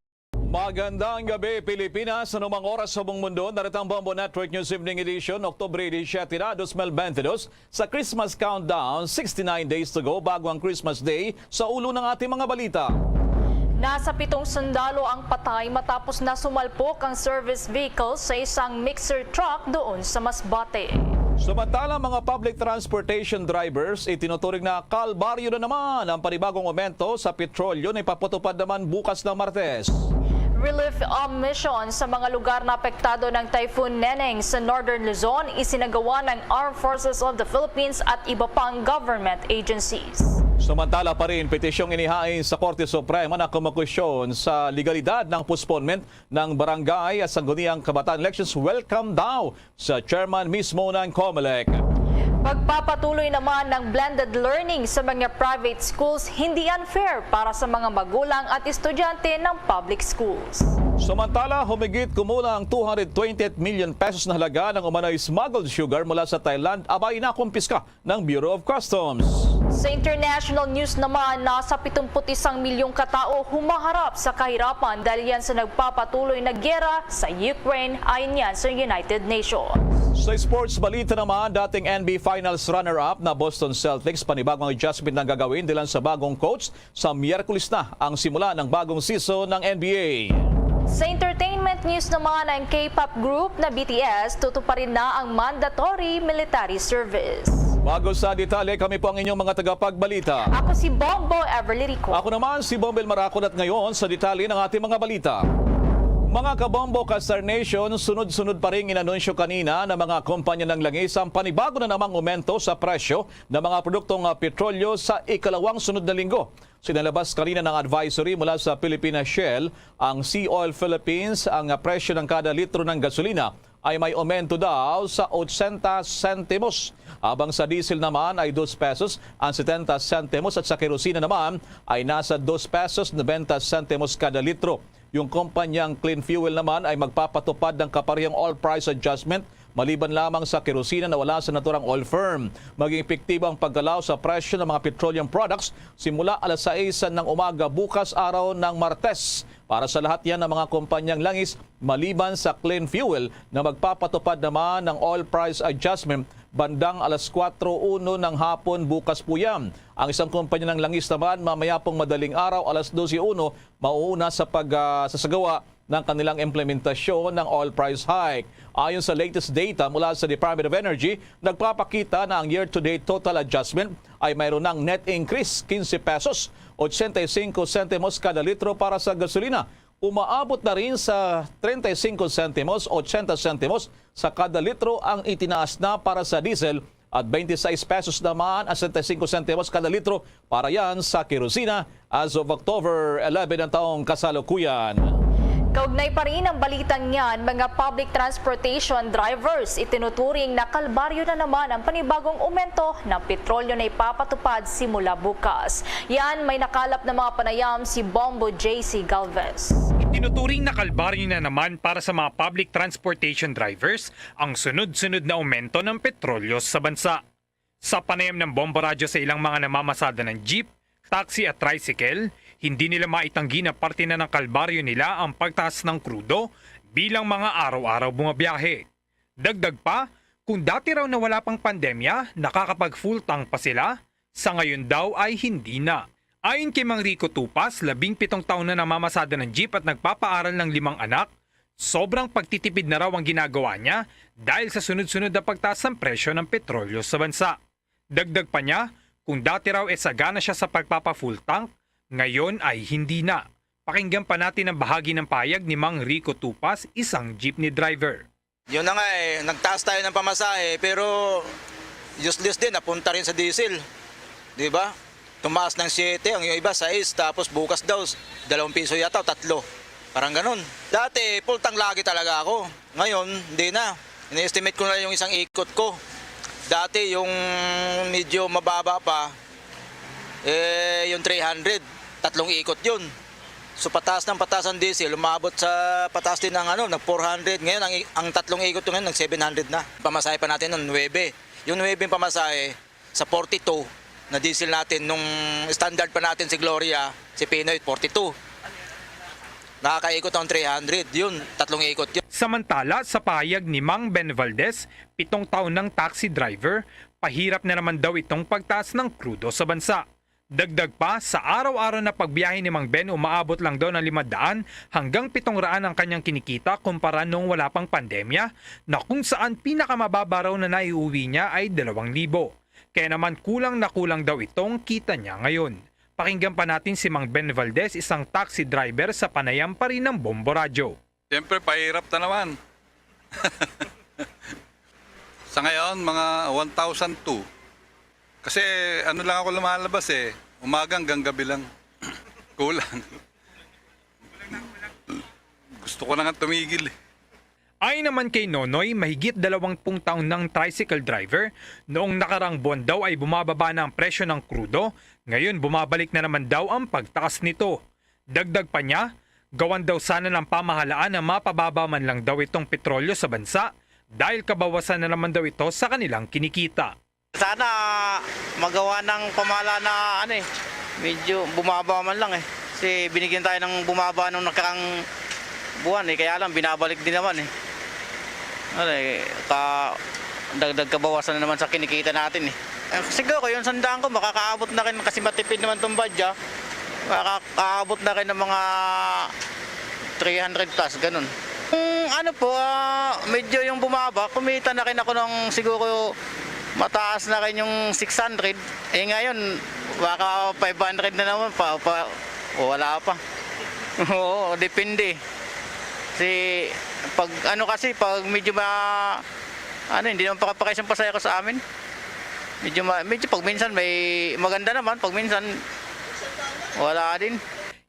Magandang gabi, Pilipinas. Anumang oras sa buong mundo, narito ang Bombo Network News Evening Edition, Oktubre disisiete na, dos mil bentidós, sa Christmas Countdown, sixty-nine days to go bago ang Christmas Day sa ulo ng ating mga balita. Nasa pitong sundalo ang patay matapos na sumalpok ang service vehicle sa isang mixer truck doon sa Masbate. Samantala, mga public transportation drivers, itinuturing na kalbaryo na naman ang panibagong aumento sa petrolyo na ipapatupad naman bukas na Martes. Relief, um, mission sa mga lugar na apektado ng Typhoon Neneng sa Northern Luzon isinagawa ng Armed Forces of the Philippines at iba pang government agencies. Samantala pa rin, petisyong inihain sa Korte Suprema na kumukusyon sa legalidad ng postponement ng barangay at sangguniang kabataan elections. Welcome daw sa chairman mismo ng Comelec. Pagpapatuloy naman ng blended learning sa mga private schools hindi unfair para sa mga magulang at estudyante ng public schools. Samantala, humigit kumulang two hundred twenty-eight million pesos na halaga ng umano'y smuggled sugar mula sa Thailand abay nakumpiska ng Bureau of Customs. Sa international news naman, nasa pitungput isang milyong katao humaharap sa kahirapan dahil yan sa nagpapatuloy na giyera sa Ukraine, ayon yan sa United Nations. Sa sports balita naman, dating N B A Finals runner-up na Boston Celtics, panibagong adjustment ang gagawin dilan sa bagong coach sa Miyerkules na ang simula ng bagong season ng N B A. Sa entertainment news naman, ang K-pop group na B T S tutuparin na ang mandatory military service. Bago sa detalye, kami po ang inyong mga tagapagbalita. Ako si Bombo Everly Rico. Ako naman si Bombel Maracon at ngayon sa detalye ng ating mga balita. Mga kabombo ka Star Nation, sunod-sunod pa rin inanunsyo kanina ng mga kumpanya ng langis ang panibago na namang aumento sa presyo ng mga produktong, ah, petrolyo sa ikalawang sunod na linggo. Sinalabas kanina ng advisory mula sa Philippine Shell, ang Sea Oil Philippines, ang, ah, presyo ng kada litro ng gasolina ay may aumento daw sa ochenta sentimos, habang sa diesel naman ay dos pesos ang setenta sentimos at sa kerosina naman ay nasa dos pesos noventa sentimos kada litro. Yung kumpanyang Clean Fuel naman ay magpapatupad ng kaparehong oil price adjustment maliban lamang sa kerosina na wala sa naturang oil firm. Maging epektibo ang paggalaw sa presyo ng mga petroleum products simula alas sais ng umaga bukas, araw ng Martes, para sa lahat yan ng mga kumpanyang langis maliban sa Clean Fuel na magpapatupad naman ng oil price adjustment bandang alas kuwatro uno ng hapon bukas po yan. Ang isang kumpanya ng langis naman mamaya pong madaling araw, alas dose uno, mauuna sa pag, ah, sasagawa ng kanilang implementasyon ng oil price hike. Ayon sa latest data mula sa Department of Energy, nagpapakita na ang year-to-date total adjustment ay mayroon ng net increase quince pesos, ochenta y cinco sentimos kada litro para sa gasolina. Umaabot na rin sa treinta y cinco sentimos, ochenta sentimos sa kada litro ang itinaas na para sa diesel at twenty-six pesos naman at sesenta y cinco sentimos kada litro para yan sa kerosina as of October eleven ng taong kasalukuyan. Kaugnay pa rin ang balitang yan, mga public transportation drivers, itinuturing na kalbaryo na naman ang panibagong umento ng petrolyo na ipapatupad simula bukas. Yan, may nakalap na mga panayam si Bombo J C Galvez. Itinuturing na kalbaryo na naman para sa mga public transportation drivers ang sunod-sunod na aumento ng petrolyo sa bansa. Sa panayam ng Bombo Radyo sa ilang mga namamasada ng jeep, taxi at tricycle, hindi nila maitanggi na parte na ng kalbaryo nila ang pagtaas ng krudo bilang mga araw-araw bumabiyahe. Dagdag pa, kung dati raw na wala pang pandemya, nakakapag-full tank pa sila, sa ngayon daw ay hindi na. Ayon kay Mang Rico Tupas, labing pitong taon na namamasada ng jeep at nagpapaaral ng limang anak, sobrang pagtitipid na raw ang ginagawa niya dahil sa sunod-sunod na pagtaas ng presyo ng petrolyo sa bansa. Dagdag pa niya, kung dati raw e sagana siya sa pagpapa-full tank, ngayon ay hindi na. Pakinggan pa natin ang bahagi ng pahayag ni Mang Rico Tupas, isang jeepney driver. Yun na nga eh, nagtaas tayo ng pamasahe, pero useless din, napunta rin sa diesel. Di ba? Tumaas ng siyete, ang iba sais, tapos bukas daw, dalawang piso yata o tatlo. Parang ganun. Dati, full tank lagi talaga ako. Ngayon, hindi na. Ini-estimate ko na yung isang ikot ko. Dati, yung medyo mababa pa, eh, yung three hundred, tatlong ikot yun. So, pataas ng pataas ang diesel, umabot sa pataas din ang ano, nag four hundred. Ngayon, ang, ang tatlong ikot ko ngayon, nag seven hundred na. Pamasahe pa natin nun, nuwebe. Yung nuwebe yung pamasahe, sa forty-two na diesel natin, nung standard pa natin si Gloria, si Pinoy, forty-two. Nakakaikot ang three hundred, yun, tatlong ikot yun. Samantala, sa pahayag ni Mang Ben Valdez, pitong taon ng taxi driver, pahirap na naman daw itong pagtaas ng krudo sa bansa. Dagdag pa, sa araw-araw na pagbiyahe ni Mang Ben, umaabot lang daw ng lima daan hanggang pitong raan ang kanyang kinikita kumpara noong wala pang pandemya, na kung saan pinakamababa raw na naiuwi niya ay dalawang libo. Kaya naman kulang na kulang daw itong kita niya ngayon. Pakinggan pa natin si Mang Ben Valdez, isang taxi driver sa panayam pa rin ng Bombo Radyo. Siyempre, pahirap na naman. Sa ngayon, mga one thousand two. Kasi ano lang ako lumalabas eh, umaga hanggang gabi lang. Kulang. Gusto ko na nga tumigil eh. Ayon naman kay Nonoy, mahigit dalawang pung taon ng tricycle driver, noong nakarang buwan daw ay bumababa na ang presyo ng krudo, ngayon bumabalik na naman daw ang pagtaas nito. Dagdag pa niya, gawan daw sana ng pamahalaan na mapababa man lang daw itong petrolyo sa bansa dahil kabawasan na naman daw ito sa kanilang kinikita. Sana magawa ng pamahalaan na ano eh, medyo bumaba man lang eh. Kasi binigyan tayo ng bumaba nung nakaraang buwan eh, kaya lang binabalik din naman eh. Ano eh, ka, dagdag kabawasan na naman sa kinikita natin eh. Eh, siguro yung sandaan ko makakaabot na rin kasi matipid naman tong badya. Makakaabot na rin ng mga three hundred plus, ganun. Kung ano po, ah, medyo yung bumaba, kumita na rin ako ng siguro mataas na rin yung six hundred. Eh, ngayon, baka five hundred na naman pa, pa, o wala pa. Oo, depende. Kasi pag ano kasi, pag medyo ma-, ano, hindi naman pakapakaisang pasahero sa amin. Medyo ma-, medyo pag minsan may maganda naman, pag minsan wala din.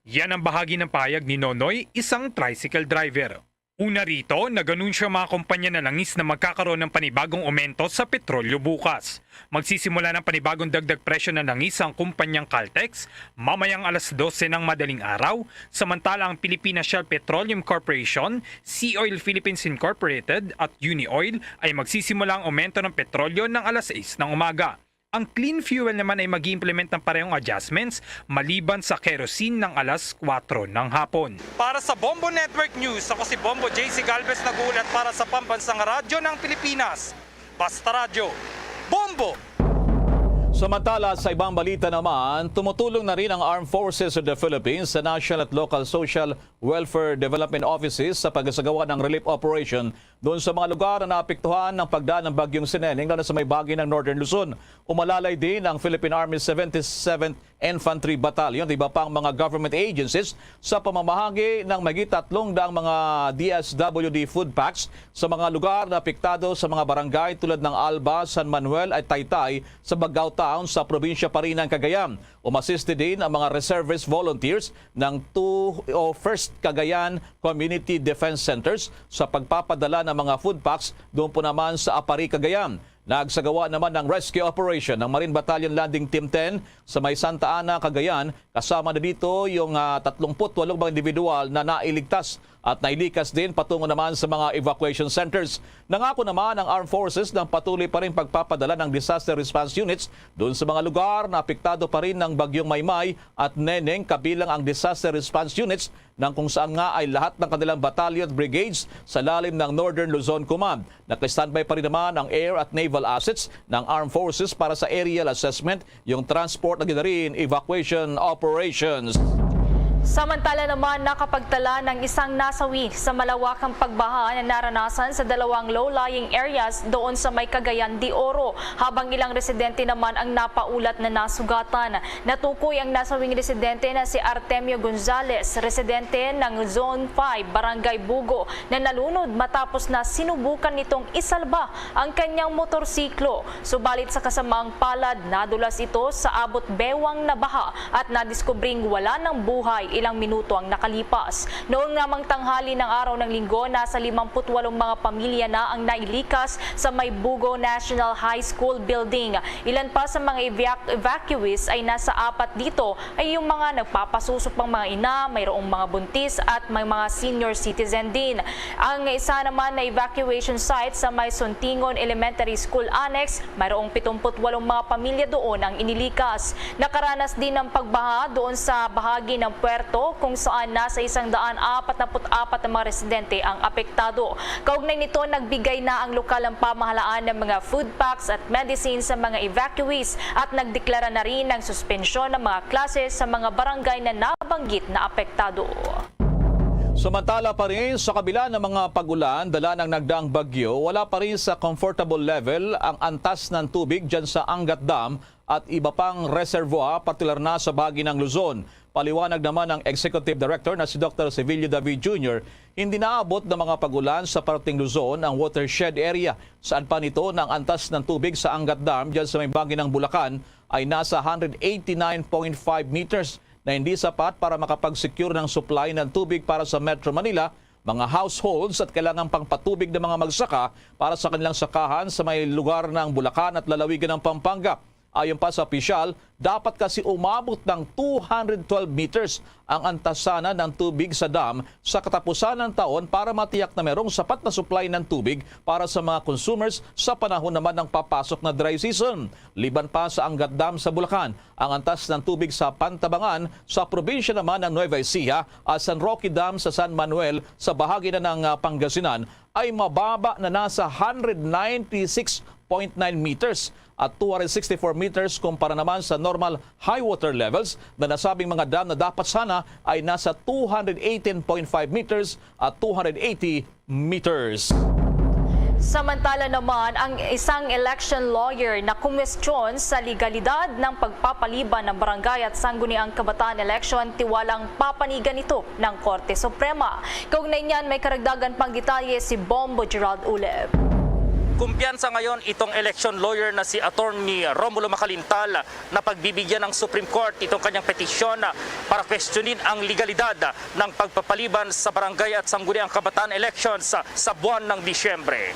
Yan ang bahagi ng pahayag ni Nonoy, isang tricycle driver. Una rito, nag-anunsyo ang mga kumpanya ng langis na magkakaroon ng panibagong aumento sa petrolyo bukas. Magsisimula ng panibagong dagdag presyo ng langis ang kumpanyang Caltex mamayang alas dose ng madaling araw, samantala ang Pilipinas Shell Petroleum Corporation, Sea Oil Philippines Incorporated at Unioil ay magsisimula ang aumento ng petrolyo ng alas sais ng umaga. Ang clean fuel naman ay mag-i-implement ng parehong adjustments maliban sa kerosene ng alas kwatro ng hapon. Para sa Bombo Network News, ako si Bombo J C Galvez, nag-uulat para sa Pambansang Radyo ng Pilipinas, Basta Radyo, Bombo! Samantala, sa ibang balita naman, tumutulong na rin ang Armed Forces of the Philippines sa national at local social welfare development offices sa pagsasagawa ng relief operation doon sa mga lugar na naapektuhan ng pagdaan ng Bagyong Seneneng, lalo na sa may bahagi ng Northern Luzon. Umalalay din ang Philippine Army seventy-seventh Infantry Battalion at iba pang mga government agencies sa pamamahagi ng mahigit tatlong daang mga D S W D food packs sa mga lugar na apektado sa mga barangay tulad ng Alba, San Manuel at Taytay sa Baggao Town sa probinsya pa rin ng Cagayan. Umasiste din ang mga reservist volunteers ng two o First Cagayan Community Defense Centers sa pagpapadala ng mga food packs doon po naman sa Aparri, Cagayan. Nagsagawa naman ng rescue operation ng Marine Battalion Landing Team ten sa may Santa Ana, Cagayan. Kasama na dito yung, ah, tatlumpu't walong mga individual na nailigtas at nailikas din patungo naman sa mga evacuation centers. Nangako naman ang Armed Forces ng patuloy pa rin pagpapadala ng disaster response units doon sa mga lugar na apektado pa rin ng Bagyong Maymay at Neneng, kabilang ang disaster response units ng kung saan nga ay lahat ng kanilang battalion at brigades sa lalim ng Northern Luzon Command. Naka-standby pa rin naman ang air at naval assets ng Armed Forces para sa aerial assessment, yung transport na ginarin evacuation operations. Samantala naman, nakapagtala ng isang nasawi sa malawakang pagbaha na naranasan sa dalawang low-lying areas doon sa may Cagayan de Oro, habang ilang residente naman ang napaulat na nasugatan. Natukoy ang nasawing residente na si Artemio Gonzales, residente ng Zone five, Barangay Bugo, na nalunod matapos na sinubukan nitong isalba ang kanyang motorsiklo. Subalit sa kasamaang palad, nadulas ito sa abot bewang na baha at nadiskubring wala ng buhay ilang minuto ang nakalipas. Noong namang tanghali ng araw ng Linggo, nasa limampu't walong mga pamilya na ang nailikas sa may Bugo National High School building. Ilan pa sa mga evac-, evacuees ay nasa apat dito ay yung mga nagpapasusok pang mga ina, mayroong mga buntis at may mga senior citizen din. Ang isa naman na evacuation site sa may Suntingon Elementary School Annex, mayroong pitumput walong mga pamilya doon ang inilikas. Nakaranas din ng pagbaha doon sa bahagi ng puerto kung saan nasa isang daan apat na put apat na mga residente ang apektado. Kaugnay nito, nagbigay na ang lokal ang pamahalaan ng mga food packs at medicine sa mga evacuees at nagdeklara na rin ng suspensyon ng mga klase sa mga barangay na nabanggit na apektado. Samantala pa rin, sa kabila ng mga pag-ulan dala ng nagdaang bagyo, wala pa rin sa comfortable level ang antas ng tubig dyan sa Angat Dam at iba pang reservoir, partikular na sa bahagi ng Luzon. Paliwanag naman ng Executive Director na si Doctor Sevilio David Junior, hindi naabot ng mga pag-ulan sa parteng Luzon ang watershed area, saan pa nito na ang antas ng tubig sa Angat Dam dyan sa may bahagi ng Bulacan ay nasa hundred eighty-nine point five meters na hindi sapat para makapag-secure ng supply ng tubig para sa Metro Manila, mga households at kailangan pang patubig ng mga magsaka para sa kanilang sakahan sa may lugar ng Bulacan at lalawigan ng Pampanga. Ayon pa sa opisyal, dapat kasi umabot ng two hundred twelve meters ang antasanan ng tubig sa dam sa katapusan ng taon para matiyak na mayroong sapat na supply ng tubig para sa mga consumers sa panahon naman ng papasok na dry season. Liban pa sa Angat Dam sa Bulacan, ang antas ng tubig sa Pantabangan sa probinsya naman ng Nueva Ecija at San Roque Dam sa San Manuel sa bahagi na ng, ah, Pangasinan ay mababa na nasa hundred ninety-six point nine meters at two hundred sixty-four meters kumpara naman sa normal high water levels na nasabing mga dam na dapat sana ay nasa two hundred eighteen point five meters at two hundred eighty meters. Samantala naman, ang isang election lawyer na kumwestiyon sa legalidad ng pagpapaliban ng barangay at sangguniang kabataan election, tiwalang papanigan ito ng Korte Suprema. Kaugnay niyan, may karagdagan pang detalye si Bombo Gerald Ulep. Kumpiyansa ngayon itong election lawyer na si Attorney Romulo Macalintal na pagbibigyan ng Supreme Court itong kanyang petisyon para kwestiyonin ang legalidad ng pagpapaliban sa barangay at sangguniang kabataan elections sa buwan ng Disyembre.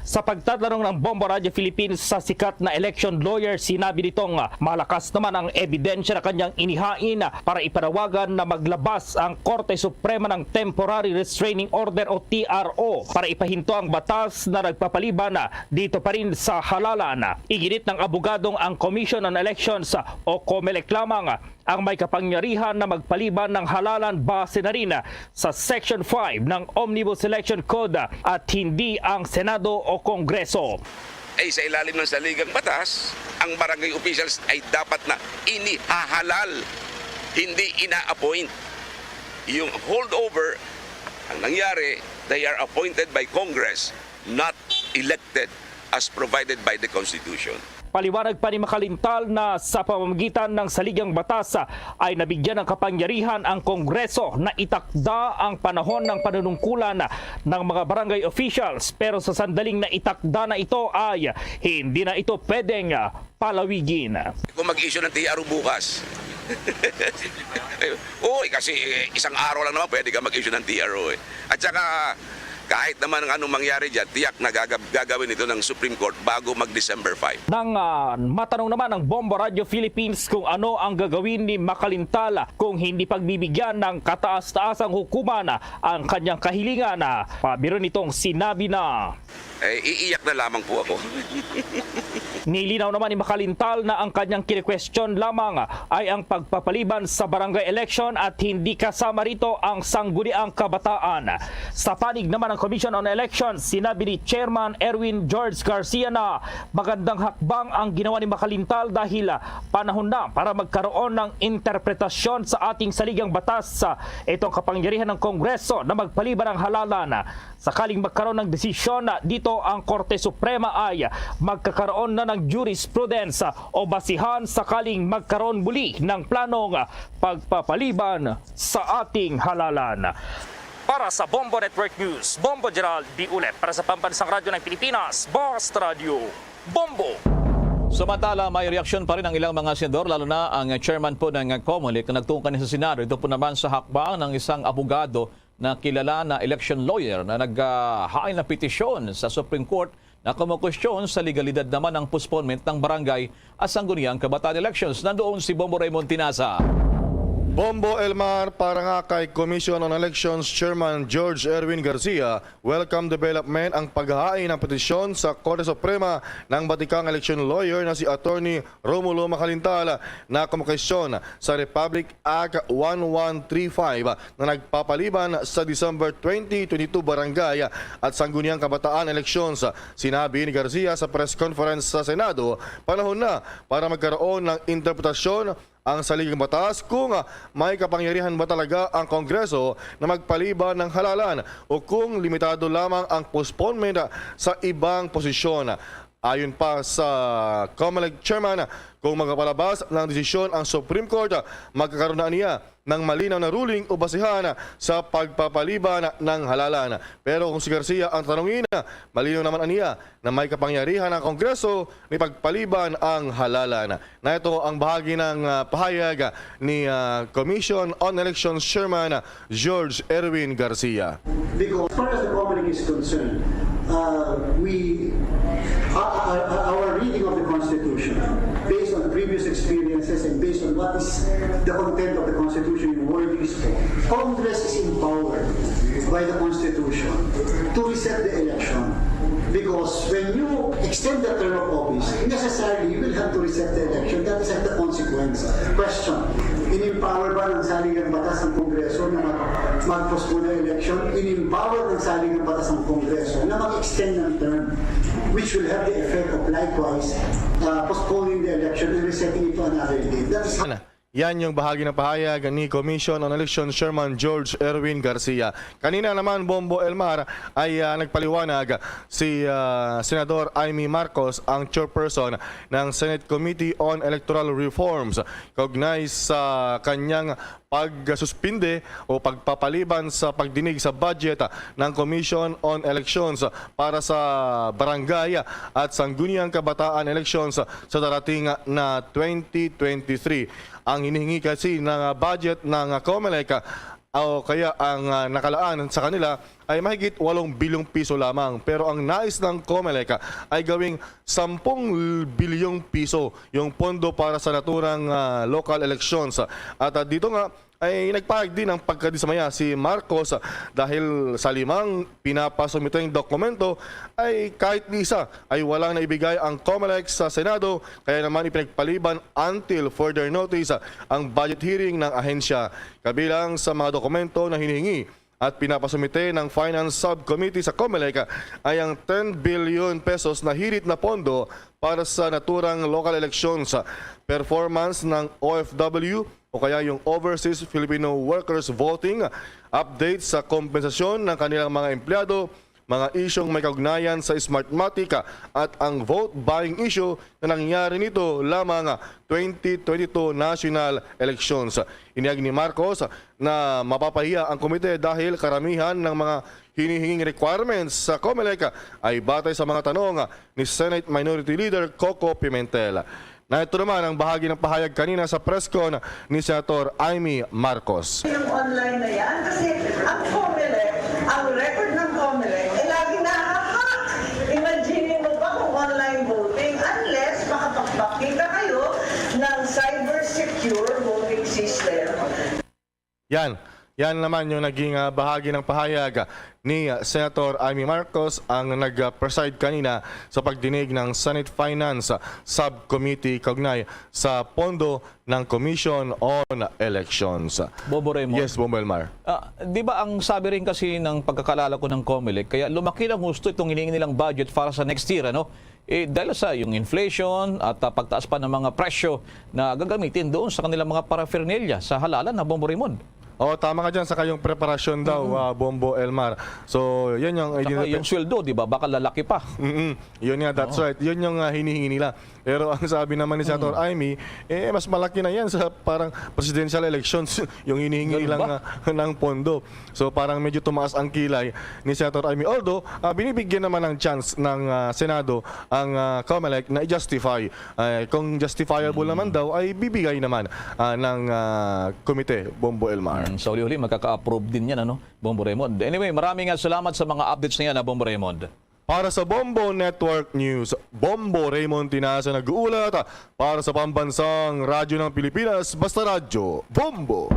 Sa pagtatanong ng Bombo Radio Philippines sa sikat na election lawyer, sinabi nitong malakas naman ang ebidensya na kanyang inihain para ipanawagan na maglabas ang Korte Suprema ng Temporary Restraining Order o T R O para ipahinto ang batas na nagpapaliban dito pa rin sa halalan. Iginit ng abogadong ang Commission on Elections o COMELEC lamang ang may kapangyarihan na magpaliban ng halalan base na rin sa Section five ng Omnibus Election Code at hindi ang Senado o Kongreso. Ay sa ilalim ng saligang batas, ang barangay officials ay dapat na inihahalal, hindi ina-appoint. Yung holdover, ang nangyari, they are appointed by Congress, not elected as provided by the Constitution. Paliwanag pa ni Macalintal na sa pamamagitan ng saligang batas ay nabigyan ng kapangyarihan ang Kongreso na itakda ang panahon ng panunungkulan ng mga barangay officials, pero sa sandaling na itakda na ito ay hindi na ito pwedeng palawigin. Kung mag-issue ng T R O bukas, uy, kasi eh, isang araw lang naman pwede ka mag-issue ng T R O eh. At saka, kahit naman ang anong mangyari dyan, tiyak na gagab- gagawin ito ng Supreme Court bago mag-December five. Nang ah, matanong naman ng Bombo Radio Philippines kung ano ang gagawin ni Macalintal kung hindi pagbibigyan ng kataas-taasang hukuman ang kanyang kahilingan, ah, pabiro nitong sinabi na Eh, iiyak na lamang po ako. Nilinaw naman ni Macalintal na ang kanyang kinikwestiyon lamang ay ang pagpapaliban sa barangay election at hindi kasama rito ang sangguniang kabataan. Sa panig naman ng Commission on Elections, sinabi ni Chairman Erwin George Garcia na magandang hakbang ang ginawa ni Macalintal dahil panahon na para magkaroon ng interpretasyon sa ating saligang batas. Ito ang kapangyarihan ng Kongreso na magpaliban ng halalan. Sakaling magkaroon ng desisyon dito ang Korte Suprema ay magkakaroon na ng jurisprudence o basihan sakaling magkaroon muli ng planong pagpapaliban sa ating halalan. Para sa Bombo Network News, Bombo Gerald B. Ulep. Para sa Pambansang Radyo ng Pilipinas, Basta Radyo, Bombo! Samantala, may reaksyon pa rin ang ilang mga senador, lalo na ang chairman po ng COMELEC na nagtungo kanina sa Senado. Ito po naman sa hakbang ng isang abogado na kilala na election lawyer na naghain ng petisyon sa Supreme Court na kumukwestiyon sa legalidad naman ng postponement ng barangay at sangguniang kabataan elections. Nandoon si Bombo Raymond Tinaza. Bombo Elmar, para nga kay Commission on Elections Chairman George Erwin Garcia, welcome development ang paghain ng petisyon sa Korte Suprema ng batikang election lawyer na si Attorney Romulo Macalintal na kumukwestiyon sa Republic Act one one three five na nagpapaliban sa December twenty twenty-two barangay at sangguniang kabataan elections. Sinabi ni Garcia sa press conference sa Senado, panahon na para magkaroon ng interpretasyon ang saligang batas kung may kapangyarihan ba talaga ang Kongreso na magpaliban ng halalan o kung limitado lamang ang postponement sa ibang posisyon. Ayon pa sa COMELEC chairman, kung magpapalabas ng desisyon ang Supreme Court, magkakaroon na niya ng malinaw na ruling o basihan sa pagpapaliban ng halalan. Pero kung si Garcia ang tanungin, malinaw naman niya na may kapangyarihan ang Kongreso ni pagpaliban ang halalan. Na ito ang bahagi ng ah, pahayag ni ah, Commission on Elections Chairman George Erwin Garcia. Because as far as the COMELEC is concerned, uh, we, our, our, our reading of the Constitution, based on previous experiences and based on what is the content of the Constitution in word is for, Congress is empowered by the Constitution to reset the election. Because when you extend the term of office, necessarily you will have to reset the election. That is the consequence. Question, in-empower ba ng saligang batas ang Kongreso na mag- mag-postpone ng election? In-empower ng saligang batas ang Kongreso na mag-extend ng term, which will have the effect of likewise uh, postponing the election and resetting it to another date. That is how Yan yung bahagi ng pahayag ni Commission on Election Chairman George Erwin Garcia. Kanina naman, Bombo Elmar, ay, ah, nagpaliwanag si, ah, Senador Imee Marcos, ang chairperson ng Senate Committee on Electoral Reforms, kaugnay sa kanyang pagsuspinde o pagpapaliban sa pagdinig sa budget ng Commission on Elections para sa barangay at sangguniang kabataan elections sa darating na twenty twenty-three. Ang hinihingi kasi ng budget ng COMELEC, ah, o kaya ang, ah, nakalaan sa kanila ay mahigit walong bilyong piso lamang. Pero ang nais ng COMELEC ay gawing sampung bilyong piso yung pondo para sa naturang, ah, local elections. At, ah, dito nga ay nagpahayag din ng pagkadismaya si Marcos, ah, dahil sa limang pinapasumiteng dokumento ay kahit ni isa ay walang naibigay ang COMELEC sa Senado, kaya naman ipinagpaliban until further notice, ah, ang budget hearing ng ahensya. Kabilang sa mga dokumento na hinihingi at pinapasumite ng Finance Subcommittee sa COMELEC ay ang ten billion pesos na hirit na pondo para sa naturang local elections, performance ng O F W o kaya yung Overseas Filipino Workers Voting, update sa kompensasyon ng kanilang mga empleyado, mga isyung may kaugnayan sa Smartmatic, at ang vote buying issue na nangyari nito lamang twenty twenty-two national elections. Inyag ni Marcos na mapapahiya ang komite dahil karamihan ng mga hinihinging requirements sa COMELEC ay batay sa mga tanong ni Senate Minority Leader Coco Pimentel. Na ito naman ang bahagi ng pahayag kanina sa press con ni Senator Imee Marcos. Yung online na yan, kasi ang COMELEC, ang record ng COMELEC, eh, laging nahahack. Imagine mo ba kung online voting, unless makapagpakita kayo ng cyber secure voting system. Yan. Yan naman yung naging, ah, bahagi ng pahayag ni, ah, Senator Imee Marcos, ang nag-preside kanina sa pagdinig ng Senate Finance Subcommittee kaugnay sa pondo ng Commission on Elections. Bombo Raymond. Yes, Bombo Elmar. Ah, di ba ang sabi rin kasi ng pagkakaalala ko ng COMELEC, kaya lumaki ng husto itong hinihingi nilang budget para sa next year, ano? Eh, dahil sa yung inflation at, ah, pagtaas pa ng mga presyo na gagamitin doon sa kanilang mga paraphernalia sa halalan, na Bombo Raymond. Oh, tama ka dyan, saka yung preparasyon daw, Mm-mm. ah, Bombo Elmar. So, yun yung Saka yung sweldo, di ba? Baka lalaki pa. Mm-mm. Yun nga, that's Oo. right. Yun yung, ah, hinihingi nila. Pero ang sabi naman ni Senator Mm. Imee, eh, mas malaki na yan sa parang presidential elections, yung hinihingi Ganun nilang, ba? ah, ng pondo. So, parang medyo tumaas ang kilay ni Senator Imee. Although, ah, binibigyan naman ng chance ng, ah, Senado ang, ah, COMELEC na i-justify. Ay, kung justifiable Mm. naman daw, ay bibigay naman, ah, ng, ah, komite, Bombo Elmar. Mm, sa huli-huli, magkaka-approve din yan, ano, Bombo Raymond? Anyway, maraming, ah, salamat sa mga updates na yan, ah, Bombo Raymond. Para sa Bombo Network News, Bombo Raymond Tinaza nag-uulat. Para sa Pambansang Radyo ng Pilipinas, Basta Radyo, Bombo.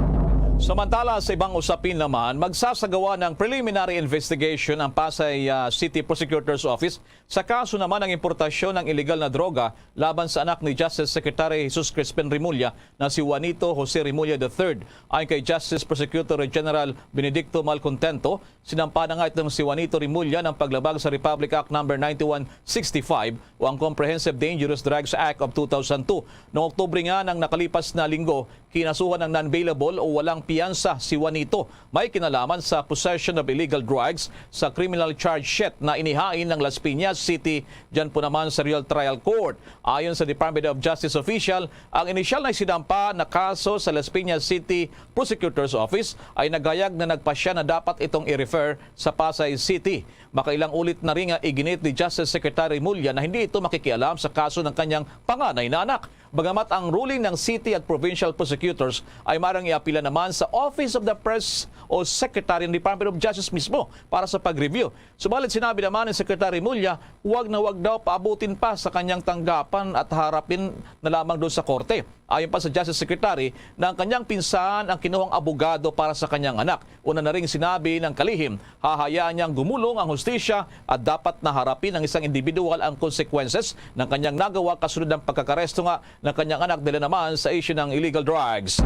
Samantala, sa ibang usapin naman, magsasagawa ng preliminary investigation ang Pasay, ah, City Prosecutor's Office sa kaso naman ng importasyon ng iligal na droga laban sa anak ni Justice Secretary Jesus Crispin Remulla na si Juanito Jose Remulla the third. Ayon kay Justice Prosecutor General Benedicto Malcontento, sinampa na nga itong si Juanito Remulla ng paglabag sa Republic Act Number ninety-one sixty-five o ang Comprehensive Dangerous Drugs Act of two thousand two. Noong Oktubre nga ng nakalipas na linggo, kinasuhan ng non-bailable o walang piyansa si Juanito. May kinalaman sa possession of illegal drugs sa criminal charge sheet na inihain ng Las Piñas City, dyan po naman sa Real Trial Court. Ayon sa Department of Justice official, ang inisyal na isinampa na kaso sa Las Piñas City Prosecutor's Office ay naghayag na nagpasya na dapat itong i-refer sa Pasay City. Makailang ulit na rin nga iginit ni Justice Secretary Remulla na hindi ito makikialam sa kaso ng kanyang panganay na anak. Bagamat ang ruling ng city at provincial prosecutors ay maaaring iapila naman sa Office of the Press o Secretary ng Department of Justice mismo para sa pag-review. Subalit sinabi naman ni Secretary Remulla, huwag na huwag daw paabutin pa sa kanyang tanggapan at harapin na lamang doon sa korte. Ayon pa sa Justice Secretary na ang kanyang pinsan ang kinuhang abogado para sa kanyang anak. Una na ring sinabi ng kalihim, hahayaan niyang gumulong ang hustisya at dapat na harapin ng isang individual ang consequences ng kanyang nagawa kasunod ng pagkakaresto nga ng kanyang anak dahil naman sa issue ng illegal drugs.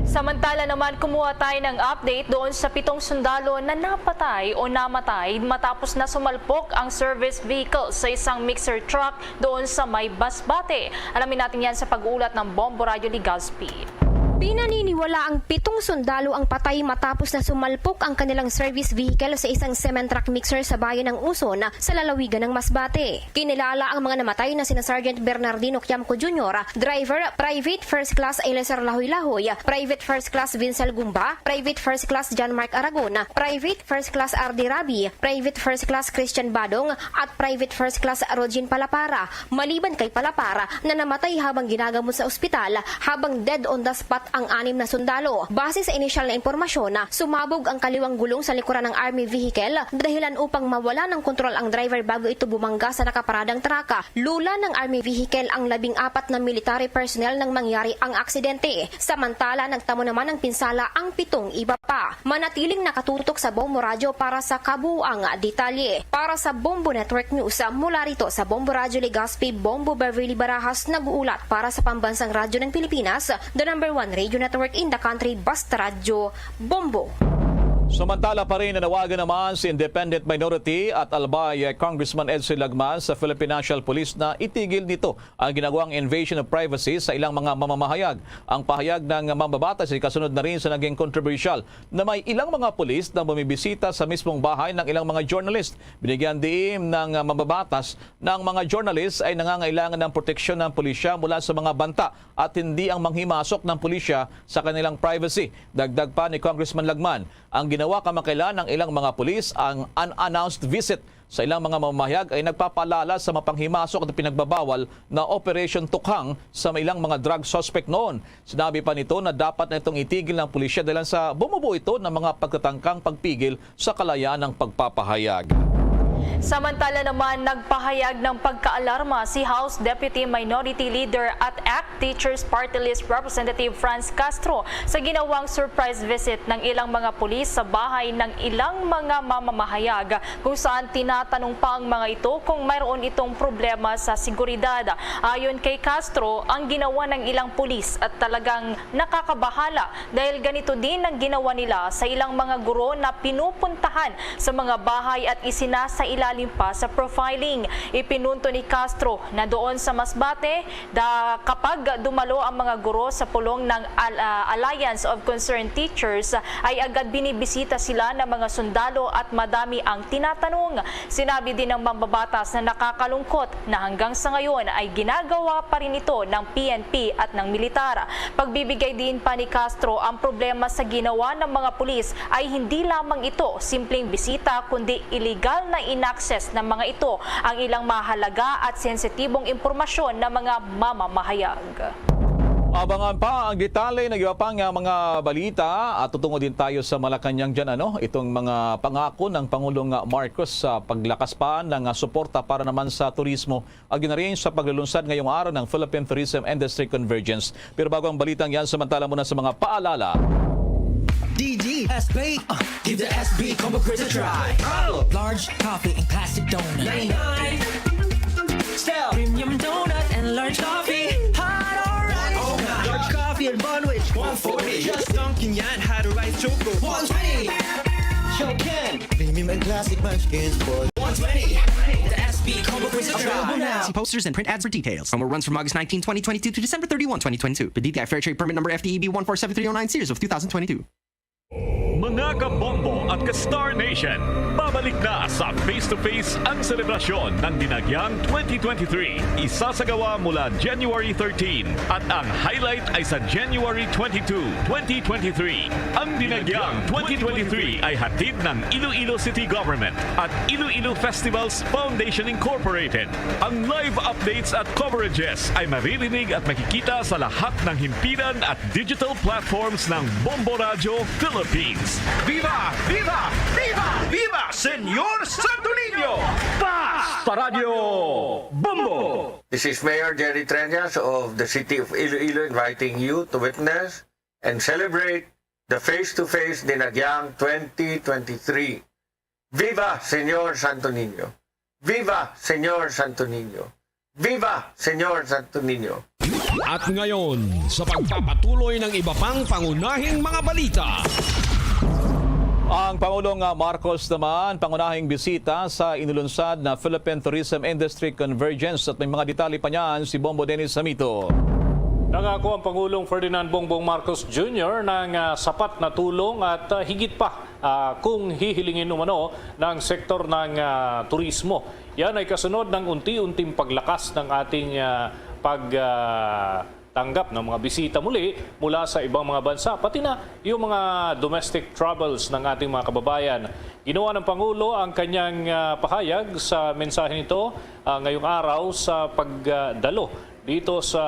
Samantala naman, kumuha tayo ng update doon sa pitong sundalo na napatay o namatay matapos na sumalpok ang service vehicle sa isang mixer truck doon sa may Basbate. Alamin natin yan sa pag-uulat ng Bombo Radyo Legazpi. Pinaniniwalaang pitong sundalo ang patay matapos na sumalpok ang kanilang service vehicle sa isang cement truck mixer sa bayan ng Uson, sa lalawigan ng Masbate. Kinilala ang mga namatay na sina Sergeant Bernardino Quiamco Junior, driver, Private First Class Eliezer Lahoy-Lahoy, Private First Class Vincel Gumba, Private First Class John Mark Aragon, Private First Class Ardi Rabi, Private First Class Christian Badong, at Private First Class Rogin Palapara, maliban kay Palapara na namatay habang ginagamot sa ospital habang dead on the spot ang anim na sundalo. Base sa inisyal na impormasyon, sumabog ang kaliwang gulong sa likuran ng army vehicle, dahilan upang mawala ng kontrol ang driver bago ito bumangga sa nakaparadang truck. Lula ng army vehicle ang labing apat na military personnel nang mangyari ang aksidente. Samantala, nagtamo naman ng pinsala ang pitong iba pa. Manatiling nakatutok sa Bombo Radyo para sa kabuuang detalye. Para sa Bombo Network News, mula rito sa Bombo Radyo Legazpi, Bombo Beverly Barajas, nag-uulat para sa Pambansang Radyo ng Pilipinas, the number one radio network in the country, Basta Radyo, Bombo. Samantala pa rin, nanawagan naman si Independent Minority at Albay Congressman Edsel Lagman sa Philippine National Police na itigil nito ang ginagawang invasion of privacy sa ilang mga mamamahayag. Ang pahayag ng mambabatas ay kasunod na rin sa naging kontrobersyal na may ilang mga pulis na bumibisita sa mismong bahay ng ilang mga journalist. Binigyan diin ng mambabatas na ang mga journalist ay nangangailangan ng proteksyon ng pulisya mula sa mga banta at hindi ang manghimasok ng pulisya sa kanilang privacy. Dagdag pa ni Congressman Lagman, ang ginawa kamakailan ng ilang mga pulis ang unannounced visit sa ilang mga mamamahayag ay nagpapaalala sa mapanghimasok at pinagbabawal na Operation Tukhang sa ilang mga drug suspect noon. Sinabi pa nito na dapat na itong itigil ng pulisya dahil sa bumubuo ito ng mga pagtatangkang pagpigil sa kalayaan ng pagpapahayag. Samantala naman, nagpahayag ng pagkaalarma si House Deputy Minority Leader at ACT Teachers Party List Representative Franz Castro sa ginawang surprise visit ng ilang mga pulis sa bahay ng ilang mga mamamahayag, kung saan tinatanong pa ang mga ito kung mayroon itong problema sa seguridad. Ayon kay Castro, ang ginawa ng ilang pulis at talagang nakakabahala dahil ganito din ang ginawa nila sa ilang mga guro na pinupuntahan sa mga bahay at isinasailalim pa sa profiling. Ipinunto ni Castro na doon sa Masbate, da, kapag dumalo ang mga guro sa pulong ng Al-, ah, Alliance of Concerned Teachers, ay agad binibisita sila ng mga sundalo at madami ang tinatanong. Sinabi din ng mambabatas na nakakalungkot na hanggang sa ngayon ay ginagawa pa rin ito ng P N P at ng militar. Pagbibigay din pa ni Castro, ang problema sa ginawa ng mga pulis ay hindi lamang ito simpleng bisita, kundi iligal na inaccess ng mga ito ang ilang mahalaga at sensitibong impormasyon ng mga mamamahayag. Abangan pa ang detalye ng iba pang, ah, mga balita at tutungo din tayo sa Malacañang dyan, ano? Itong mga pangako ng Pangulong, ah, Marcos sa paglakas pa ng, ah, suporta para naman sa turismo at ginarange sa paglulunsad ngayong araw ng Philippine Tourism Industry Convergence. Pero bago ang balitang yan, samantala muna sa mga paalala. D D S B, uh, give the S B combo craze a try. Large coffee and classic donut. Ninety-nine. Still. Premium donut and large coffee. Hot orange. Oh, large coffee and bun, which one forty. Just dunking yan, had a rice choco. One twenty. Show Ken. Premium and classic munchkins for one twenty. The S B combo quiz is available now. See posters and print ads for details. Promo runs from August nineteen, twenty twenty-two to December thirty-one, twenty twenty-two. The D T I Fair Trade Permit Number F T E B one four seven three oh nine, series of two thousand twenty-two. Mga kabombo at ka-Star Nation, babalik na sa Face to Face ang selebrasyon ng Dinagyang twenty twenty-three. Isasagawa mula January thirteen at ang highlight ay sa January twenty-two, twenty twenty-three. Ang Dinagyang twenty twenty-three ay hatid ng Iloilo City Government at Iloilo Festivals Foundation Incorporated. Ang live updates at coverages ay maririnig at makikita sa lahat ng himpilan at digital platforms ng Bombo Radyo Philippines. Viva! Viva! Viva! Viva Señor Santo Niño! Basta Radyo Bombo! This is Mayor Jerry Treñas of the City of Iloilo inviting you to witness and celebrate the Face to Face Dinagyang twenty twenty-three. Viva Señor Santo Niño! Viva Señor Santo Niño! Viva Señor Santo Niño! At ngayon, sa pagpapatuloy ng iba pang pangunahing mga balita. Ang Pangulong, ah, Marcos naman, pangunahing bisita sa inulunsad na Philippine Tourism Industry Convergence. At may mga detalye pa niyan si Bombo Dennis Samito. Nangako ang Pangulong Ferdinand Bongbong Marcos Junior ng, ah, sapat na tulong at, ah, higit pa, ah, kung hihilingin umano ng sektor ng, ah, turismo. Yan ay kasunod ng unti-unting paglakas ng ating, ah, pag, ah, tanggap ng mga bisita muli mula sa ibang mga bansa, pati na yung mga domestic travels ng ating mga kababayan. Ginawa ng Pangulo ang kanyang, ah, pahayag sa mensahe nito, ah, ngayong araw sa pagdalo dito sa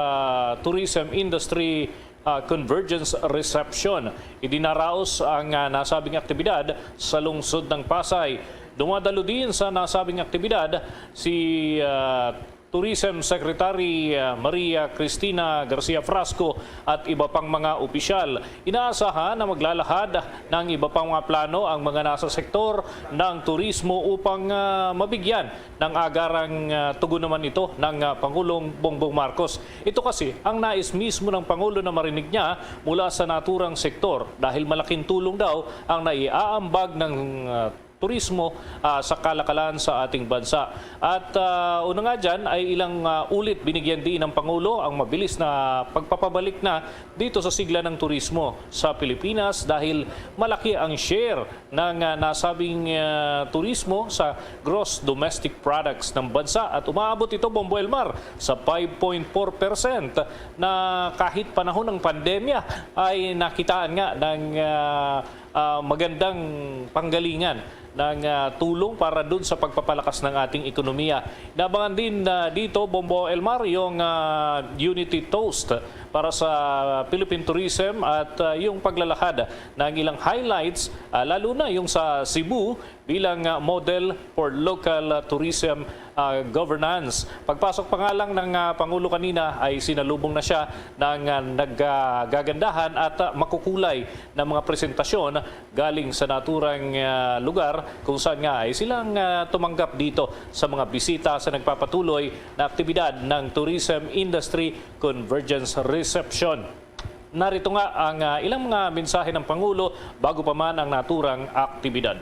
Tourism Industry, ah, Convergence Reception. Idinaraos ang, ah, nasabing aktibidad sa lungsod ng Pasay. Dumadalo din sa nasabing aktibidad si, ah, Tourism Secretary, ah, Maria Cristina Garcia Frasco at iba pang mga opisyal. Inaasahan na maglalahad ng iba pang mga plano ang mga nasa sektor ng turismo upang, ah, mabigyan ng agarang, ah, tugon naman ito ng, ah, Pangulong Bongbong Marcos. Ito kasi ang nais mismo ng Pangulo na marinig niya mula sa naturang sektor, dahil malaking tulong daw ang naiaambag ng, ah, turismo, ah, sa kalakalan sa ating bansa. At, ah, una nga dyan ay ilang, ah, ulit binigyan diin ng Pangulo ang mabilis na pagpapabalik na dito sa sigla ng turismo sa Pilipinas, dahil malaki ang share ng, ah, nasabing, ah, turismo sa gross domestic products ng bansa, at umaabot ito, Bombo Elmar, sa five point four percent, na kahit panahon ng pandemya ay nakitaan nga ng, ah, ah, magandang panggalingan ng, ah, tulong para dun sa pagpapalakas ng ating ekonomiya. Inabangan din, ah, dito, Bombo Elmar, yung, ah, Unity Toast para sa Philippine Tourism at, ah, yung paglalahad ng ilang highlights, ah, lalo na yung sa Cebu bilang, ah, model for local, ah, tourism, ah, governance. Pagpasok pa nga lang ng, ah, Pangulo kanina ay sinalubong na siya ng, ah, nagagandahan at, ah, makukulay na mga presentasyon galing sa naturang, ah, lugar, kung saan nga ay silang, ah, tumanggap dito sa mga bisita sa nagpapatuloy na aktibidad ng Tourism Industry Convergence Reception. Narito nga ang, ah, ilang mga mensahe ng Pangulo bago pa man ang naturang aktibidad.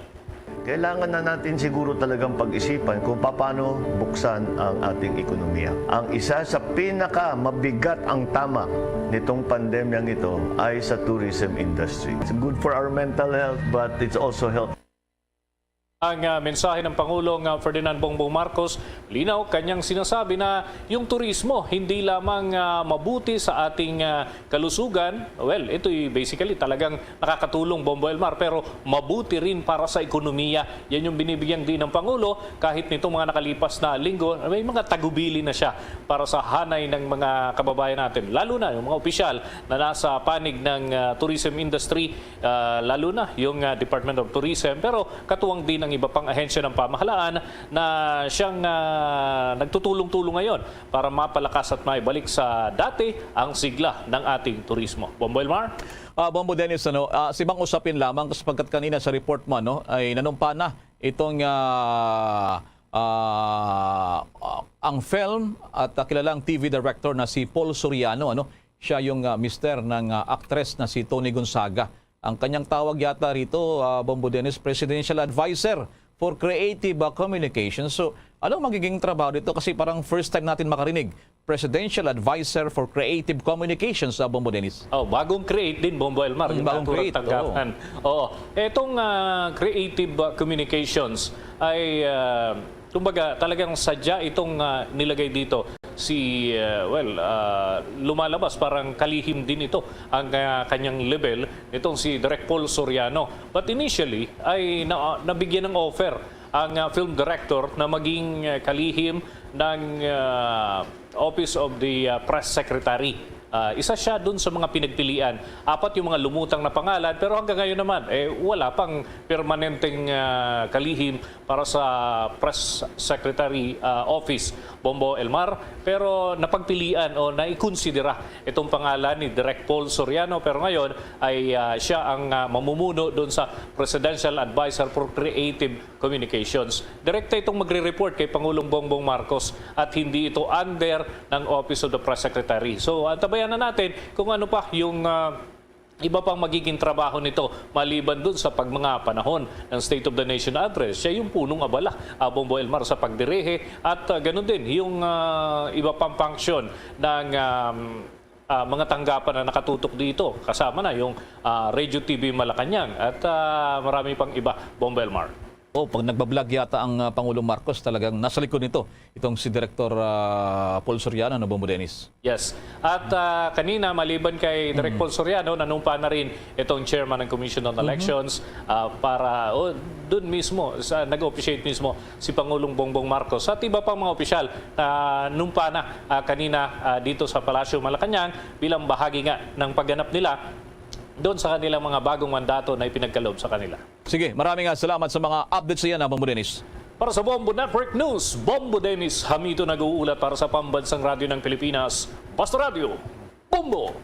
Kailangan na natin siguro talagang pag-isipan kung paano buksan ang ating ekonomiya. Ang isa sa pinakamabigat ang tama nitong pandemyang ito ay sa tourism industry. It's good for our mental health, but it's also health. Ang, ah, mensahe ng Pangulong, ah, Ferdinand Bongbong Marcos, linaw kanyang sinasabi na yung turismo hindi lamang, ah, mabuti sa ating, ah, kalusugan. Well, ito'y basically talagang nakakatulong, Bombo Elmar, pero mabuti rin para sa ekonomiya. Yan yung binibigyang diin ng Pangulo kahit nitong mga nakalipas na linggo, may mga tagubilin na siya para sa hanay ng mga kababayan natin, lalo na yung mga opisyal na nasa panig ng, ah, tourism industry, ah, lalo na yung, ah, Department of Tourism, pero katuwang din ang iba pang ahensya ng pamahalaan na siyang, ah, nagtutulong-tulong ngayon para mapalakas at maibalik sa dati ang sigla ng ating turismo. Bombo Elmar? Ah, Bombo Dennis, ano, ah, simang usapin lamang, sapagkat kanina sa report mo, ano, ay nanumpa na itong, ah, ah, ah, ang film at, ah, kilalang T V director na si Paul Soriano, ano, siya yung, ah, mister ng, ah, aktres na si Toni Gonzaga. Ang kanyang tawag yata rito, ah, Bombo Dennis, Presidential Advisor for Creative, ah, Communications. So, anong magiging trabaho dito? Kasi parang first time natin makarinig, Presidential Advisor for Creative Communications, ah, Bombo Dennis. Oh, bagong create din, Bombo Elmar, Mm, yung bagong naturang create, tanggapan. Oo. Etong, ah, creative, ah, communications ay, ah, kumbaga, talagang sadya itong, ah, nilagay dito. Si, ah, well, ah, lumalabas, parang kalihim din ito ang, ah, kanyang level nitong si Direk Paul Soriano. But initially, ay na-, nabigyan ng offer ang, ah, film director na maging, ah, kalihim ng, ah, Office of the, ah, Press Secretary. Ah, isa siya dun sa mga pinagpilian. Apat yung mga lumutang na pangalan, pero hanggang ngayon naman, eh, wala pang permanenteng, ah, kalihim para sa Press Secretary, ah, Office, Bombo Elmar. Pero napagpilian o naikonsidera itong pangalan ni Direk Paul Soriano. Pero ngayon ay, ah, siya ang, ah, mamumuno dun sa Presidential Advisor for Creative Communications. Direkta itong magre-report kay Pangulong Bongbong Marcos at hindi ito under ng Office of the Press Secretary. So, antabayanan natin kung ano pa yung, ah, iba pang magiging trabaho nito maliban dun sa pag-, mga panahon ng State of the Nation Address. Siya yung punong abala, ah, Bombo Elmar, sa pagdirehe at, ah, ganun din yung, ah, iba pang function ng, um, ah, mga tanggapan na nakatutok dito. Kasama na yung, ah, Radio T V Malacañang at, ah, marami pang iba, Bombo Elmar. Oh, pag nagbablog yata ang, ah, Pangulong Marcos, talagang nasa likod nito itong si Director, ah, Paul Soriano, no, Bombo Dennis? Yes. At, ah, kanina, maliban kay Direk Paul Soriano, nanumpa na rin itong chairman ng Commission on Elections, ah, para, oh, dun mismo, sa, nag-officiate mismo si Pangulong Bongbong Marcos at iba pang mga opisyal na numpa na, ah, kanina, ah, dito sa Palasyo Malacañang bilang bahagi nga ng pagganap nila doon sa kanilang mga bagong mandato na ipinagkaloob sa kanila. Sige, maraming, ah, salamat sa mga updates sa iyan, ah, Bombo Dennis. Para sa Bombo Network News, Bombo Dennis Hamito nag-uulat para sa Pambansang Radyo ng Pilipinas, Basta Radyo, Bombo!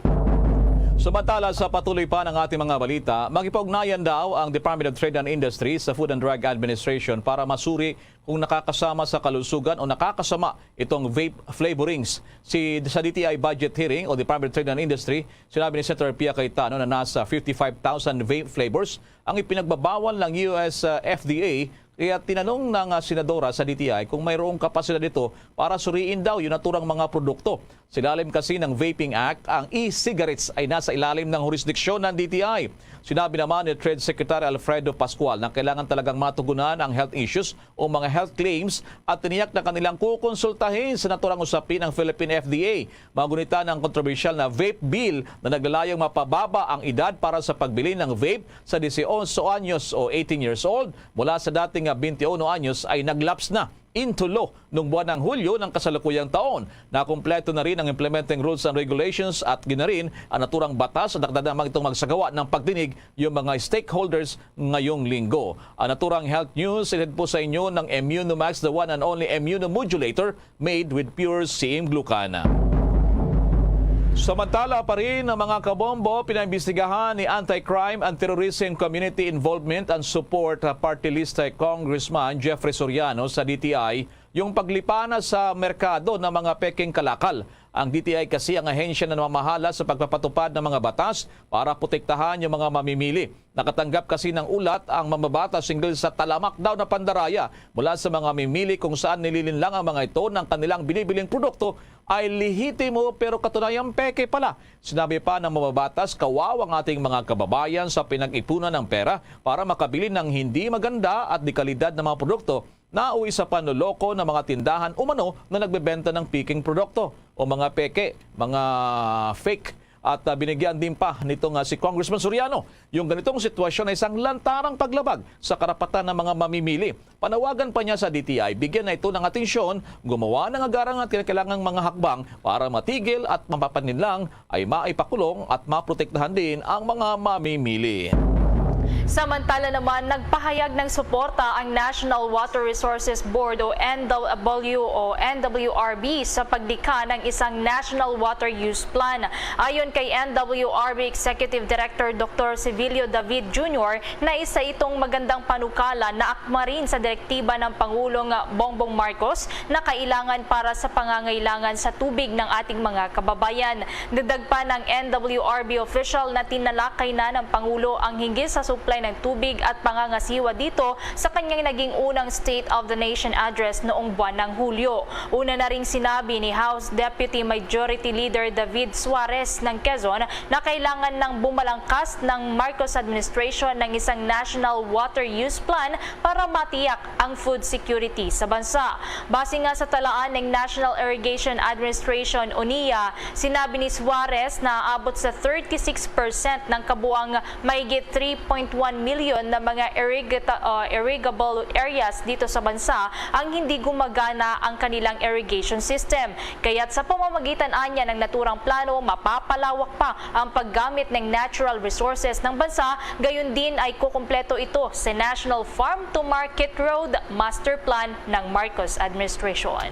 Samantala, sa patuloy pa ng ating mga balita, makipag-ugnayan daw ang Department of Trade and Industry sa Food and Drug Administration para masuri kung nakakasama sa kalusugan o nakakasama itong vape flavorings. Si, sa D T I budget hearing o Department of Trade and Industry, sinabi ni Senator Pia Cayetano na nasa fifty-five thousand vape flavors ang ipinagbabawal ng U S, uh, F D A, kaya tinanong ng, uh, senadora sa D T I kung mayroong kapasidad ito para suriin daw yung naturang mga produkto. Sa ilalim kasi ng Vaping Act, ang e-cigarettes ay nasa ilalim ng jurisdiction ng D T I. Sinabi naman ni Trade Secretary Alfredo Pascual na kailangan talagang matugunan ang health issues o mga health claims at tiniyak na kanilang kukonsultahin sa naturang usapin ang Philippine F D A. Magunita ng kontrobersyal na vape bill na naglalayong mapababa ang edad para sa pagbili ng vape sa dieciocho anyos o eighteen years old mula sa dating nga twenty-one anyos ay naglaps na into law nung buwan ng Hulyo ng kasalukuyang taon. Nakumpleto na rin ang implementing rules and regulations at ginarin ang naturang batas at nakadadamang itong magsagawa ng pagdinig yung mga stakeholders ngayong linggo. Ang naturang health news, ihatid po sa inyo ng Immunomax, the one and only immunomodulator made with pure same glucan. Samantala pa rin, ang mga kabombo, pinaimbestigahan ni Anti-Crime and Terrorism Community Involvement and Support Party List Congressman Jeffrey Soriano sa D T I yung paglipana sa merkado ng mga peking kalakal. Ang D T I kasi ang ahensya na namamahala sa pagpapatupad ng mga batas para protektahan yung mga mamimili. Nakatanggap kasi ng ulat ang mambabatas hinggil sa talamak daw na pandaraya mula sa mga mamimili kung saan nililinlang ang mga ito ng kanilang binibiling produkto ay lehitimo pero katunayang peke pala. Sinabi pa ng mambabatas, kawawa ang ating mga kababayan sa pinag-ipunan ng pera para makabili ng hindi maganda at dekalidad na mga produkto na o isa pa naloko ng mga tindahan umano na nagbebenta ng peking produkto o mga peke, mga fake. At, ah, binigyan din pa nito nga si Congressman Soriano yung ganitong sitwasyon ay isang lantarang paglabag sa karapatan ng mga mamimili. Panawagan pa niya sa D T I, bigyan na ito ng atensyon, gumawa ng agarang at kinakailangang mga hakbang para matigil at mapapanlinlang ay maipakulong at maprotektahan din ang mga mamimili. Samantala naman, nagpahayag ng suporta ang National Water Resources Board o N W o N W R B sa paglikha ng isang National Water Use Plan. Ayon kay N W R B Executive Director Doktor Civilio David Junior, na isa itong magandang panukala na akma rin sa direktiba ng Pangulong Bongbong Marcos na kailangan para sa pangangailangan sa tubig ng ating mga kababayan. Dagdag pa ng N W R B official na tinalakay na ng Pangulo ang hinggil sa supply ng tubig at pangangasiwa dito sa kanyang naging unang State of the Nation Address noong buwan ng Hulyo. Una na ring sinabi ni House Deputy Majority Leader David Suarez ng Quezon na kailangan nang bumalangkas ng Marcos administration ng isang National Water Use Plan para matiyak ang food security sa bansa. Base nga sa talaan ng National Irrigation Administration o NIA, sinabi ni Suarez na abot sa thirty-six percent ng kabuang mahigit three point one million na mga irrigata-, uh, irrigable areas dito sa bansa ang hindi gumagana ang kanilang irrigation system. Kaya't sa pamamagitan anya ng naturang plano, mapapalawak pa ang paggamit ng natural resources ng bansa, gayon din ay kukumpleto ito sa National Farm to Market Road Master Plan ng Marcos Administration.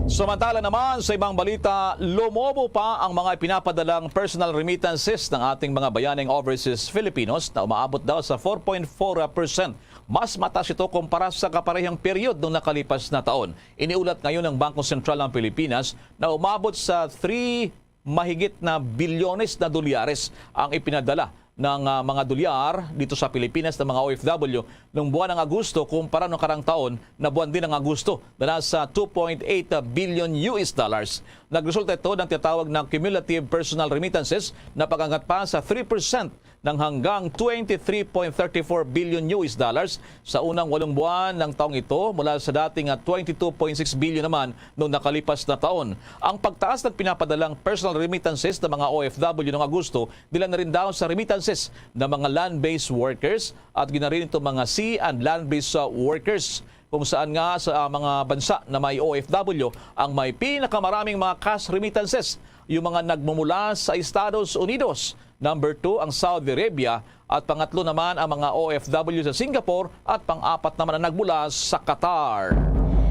Samantala naman, sa ibang balita, lumobo pa ang mga ipinapadalang personal remittances ng ating mga bayaning overseas Filipinos na umaabot daw sa four point four percent. Mas mataas ito kumpara sa kaparehong period noong nakalipas na taon. Iniulat ngayon ng Bangko Sentral ng Pilipinas na umabot sa three mahigit na bilyones na dolyares ang ipinadala ng ah, mga dolyar dito sa Pilipinas ng mga O F W nung buwan ng Agosto kumpara nung karang taon na buwan din ng Agosto na nasa two point eight billion U S dollars. Nagresulta ito ng tinatawag na cumulative personal remittances na pag-angat pa sa three percent ng hanggang twenty-three point thirty-four billion U S dollars sa unang walong buwan ng taong ito mula sa dating at twenty-two point six billion naman noong nakalipas na taon. Ang pagtaas ng pinapadalang personal remittances ng mga O F W noong Agosto dala na rin daw sa remittances ng mga land-based workers at gina rin ito mga sea and land-based uh, workers, kung saan nga sa uh, mga bansa na may O F W ang may pinakamaraming mga cash remittances, yung mga nagmumula sa Estados Unidos. Number two ang Saudi Arabia at pangatlo naman ang mga O F W sa Singapore at pang-apat naman ang nagmula sa Qatar.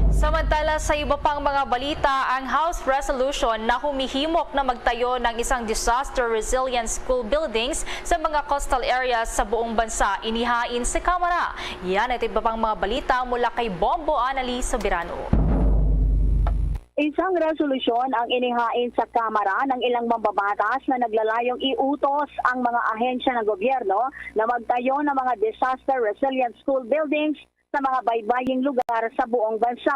Samantala, sa iba pang mga balita, ang House resolution na humihimok na magtayo ng isang disaster resilience school buildings sa mga coastal areas sa buong bansa inihain sa Kamara. Yan at iba pang mga balita mula kay Bombo Anali Soberano. Isang resolusyon ang inihain sa Kamara ng ilang mambabatas na naglalayong iutos ang mga ahensya ng gobyerno na magtayo ng mga disaster resilient school buildings sa mga baybaying lugar sa buong bansa.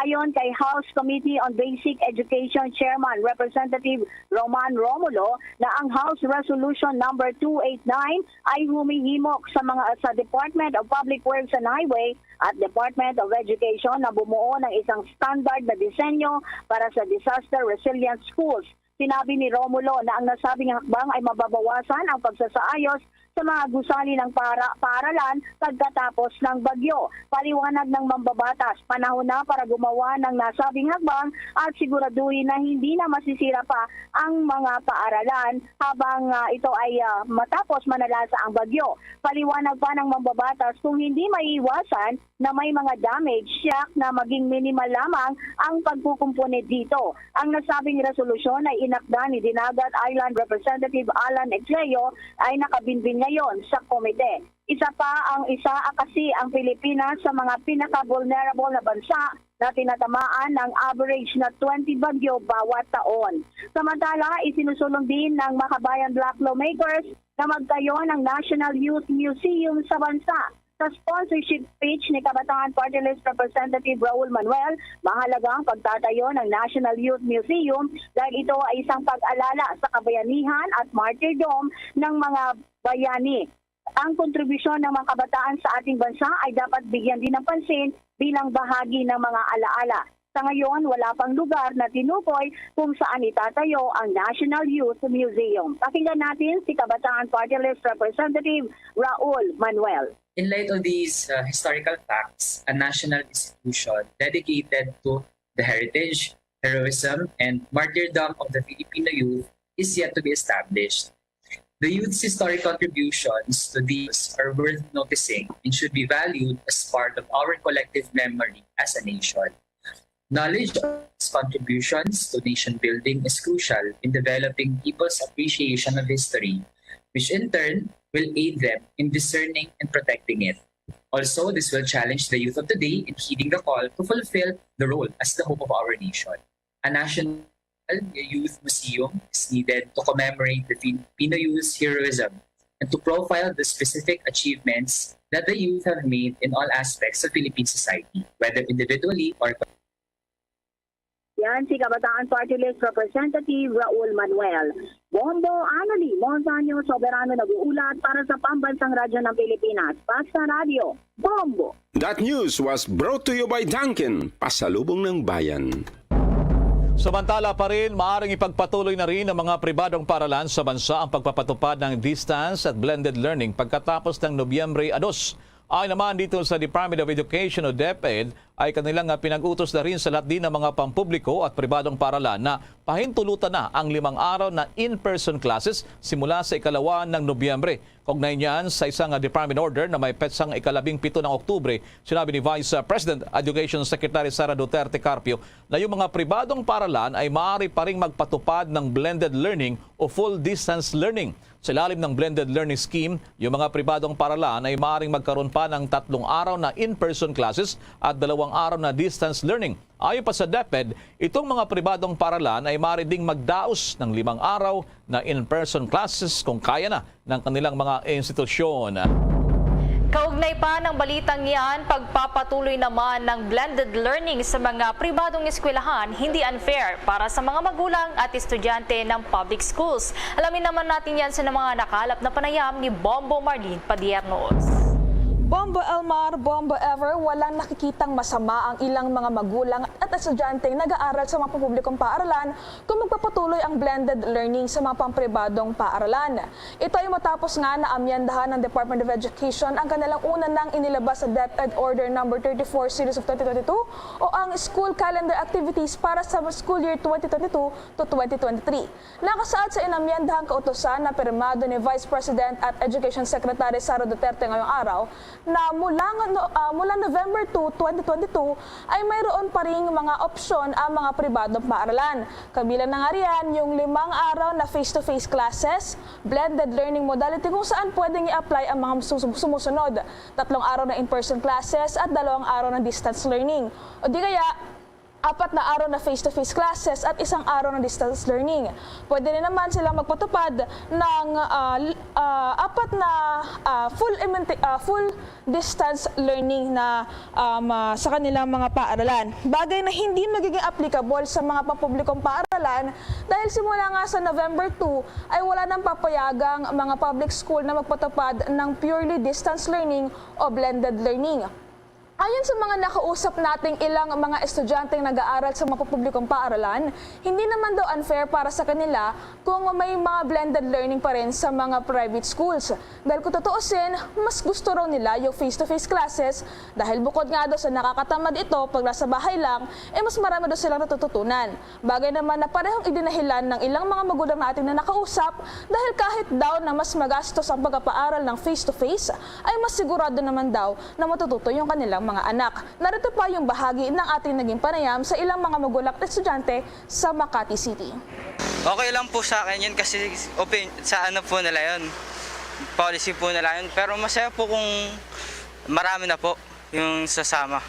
Ayon kay House Committee on Basic Education Chairman Representative Roman Romulo na ang House Resolution Number two eight nine ay humihimok sa mga sa Department of Public Works and Highway at Department of Education na bumuo ng isang standard na disenyo para sa disaster resilient schools. Sinabi ni Romulo na ang nasabing hakbang ay mababawasan ang pagsasaayos sa mga gusali ng para paaralan pagkatapos ng bagyo. Paliwanag ng mambabatas, panahon na para gumawa ng nasabing hakbang at siguraduhin na hindi na masisira pa ang mga paaralan habang ah, ito ay ah, matapos manalasa ang bagyo. Paliwanag pa ng mambabatas, kung hindi maiiwasan na may mga damage, siyak na maging minimal lamang ang pagkukumpuni dito. Ang nasabing resolusyon ay inakda ni Dinagat Island Representative Alan Egleo ay nakabinbin ngayon sa komite. Isa pa ang isa kasi ang Pilipinas sa mga pinaka-vulnerable na bansa na tinatamaan ng average na twenty bagyo bawat taon. Samantala, isinusulong din ng Makabayan Bloc lawmakers na magtayo ng National Youth Museum sa bansa. Sa sponsorship speech ni Kabataan Party List Representative Raul Manuel, mahalaga ang pagtatayo ng National Youth Museum dahil ito ay isang pag-alala sa kabayanihan at martyrdom ng mga bayani. Ang kontribusyon ng mga kabataan sa ating bansa ay dapat bigyan din ng pansin bilang bahagi ng mga alaala. Sa ngayon, wala pang lugar na tinukoy kung saan itatayo ang National Youth Museum. Pakinggan natin si Kabataan Party List Representative Raul Manuel. In light of these uh, historical facts, a national institution dedicated to the heritage, heroism, and martyrdom of the Filipino youth is yet to be established. The youth's historic contributions to these are worth noticing and should be valued as part of our collective memory as a nation. Knowledge of its contributions to nation building is crucial in developing people's appreciation of history, which in turn will aid them in discerning and protecting it. Also, this will challenge the youth of today in heeding the call to fulfill the role as the hope of our nation. A national youth museum is needed to commemorate the Filipino youth's heroism and to profile the specific achievements that the youth have made in all aspects of Philippine society, whether individually or Yan si Kabataan Party List Representative Raul Manuel. Bombo Anali Montaño Soberano nag-uulat para sa Pambansang Radyo ng Pilipinas, Pasta Radio, Bombo. That news was brought to you by Dunkin, pasalubong ng bayan. Samantala pa rin, maaring ipagpatuloy na rin ng mga pribadong paaralan sa bansa ang pagpapatupad ng distance at blended learning pagkatapos ng Nobyembre a dos. Ayon naman dito sa Department of Education o DepEd, ay kanilang ah, pinag-utos na rin sa lahat din ng mga pampubliko at pribadong paaralan na pahintulutan na ang limang araw na in-person classes simula sa ikalawa ng Nobyembre. Kaugnay niyan, sa isang ah, department order na may petsang ikalabing pito ng Oktubre, sinabi ni Vice ah, President Education Secretary Sara Duterte Carpio na yung mga pribadong paaralan ay maaari pa ring magpatupad ng blended learning o full distance learning. Sa ilalim ng blended learning scheme, yung mga pribadong paaralan ay maaaring magkaroon pa ng tatlong araw na in-person classes at dalawang araw na distance learning. Ayon pa sa DepEd, itong mga pribadong paaralan ay maaari ding magdaos ng limang araw na in-person classes kung kaya na ng kanilang mga institusyon. Kaugnay pa ng balitang yan, pagpapatuloy naman ng blended learning sa mga pribadong eskwelahan hindi unfair para sa mga magulang at estudyante ng public schools. Alamin naman natin yan sa mga nakalap na panayam ni Bombo Marlene Padiernos. Bombo Elmar, Bombo Ever, walang nakikitang masama ang ilang mga magulang at estudyanteng nag-aaral sa mga pampublikong paaralan kung magpapatuloy ang blended learning sa mga pampribadong paaralan. Ito ay matapos nga naamyendahan ng Department of Education ang kanilang una nang inilabas sa DepEd Order Number thirty-four Series of twenty twenty-two o ang School Calendar Activities para sa school year twenty twenty-two to twenty twenty-three. Nakasaad sa inamyendahang kautusan na pirmado ni Vice President at Education Secretary Sara Duterte ngayong araw, na mula, nga no-, ah, mula November two, twenty twenty-two, ay mayroon pa ring mga opsyon ang mga pribadong paaralan. Kabilang na nga riyan yung limang araw na face-to-face classes, blended learning modality kung saan pwedeng i-apply ang mga susu-, sumusunod. Tatlong araw na in-person classes at dalawang araw na distance learning. O di kaya, apat na araw na face-to-face classes at isang araw na distance learning. Pwede rin naman silang magpatupad ng, ah, l-, ah, apat na, ah, full imenti-, ah, full distance learning na, um, ah, sa kanilang mga paaralan. Bagay na hindi magiging applicable sa mga pampublikong paaralan dahil simula nga sa November two ay wala nang papayagang mga public school na magpatupad ng purely distance learning o blended learning. Ayon sa mga nakausap nating ilang mga estudyanteng nag-aaral sa mga publikong paaralan, hindi naman daw unfair para sa kanila kung may mga blended learning pa rin sa mga private schools. Dahil kung tutuusin, mas gusto raw nila yung face-to-face classes dahil bukod nga daw sa nakakatamad ito pag nasa bahay lang, eh mas marami daw silang natututunan. Bagay naman na parehong idinahilan ng ilang mga magulang natin na nakausap dahil kahit daw na mas magastos ang pagpapaaral ng face-to-face, ay mas sigurado naman daw na matututo yung kanilang mga anak. Narito pa yung bahagi ng ating naging panayam sa ilang mga magulang at estudyante sa Makati City. Okay lang po sa akin yun kasi opin-, sa ano po nila yun, policy po nila yun. Pero masaya po kung marami na po yung sasama.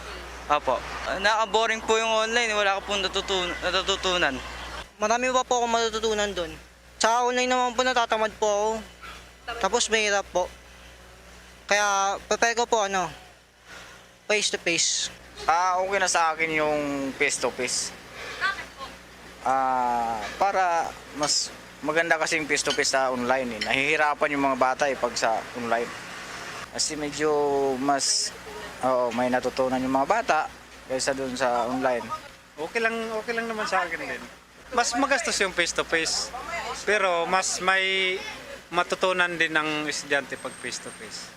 Opo. Nakaka-boring po yung online, wala ka pong natutun-, natututunan. Marami pa po akong matututunan doon. Sa online naman po, natatamad po ako. Tapos mahirap po. Kaya, prefer ko po, ano, face to face. Ah, okay na sa akin yung face to face. Ah, para mas maganda kasi yung face to face sa online, eh. Nahihirapan yung mga bata, eh, pag sa online. Kasi medyo mas, oo, may natutunan yung mga bata kaysa dun sa online. Okay lang, okay lang naman sa akin din. Mas magastos yung face to face, pero mas may matutunan din ng estudyante pag face to face.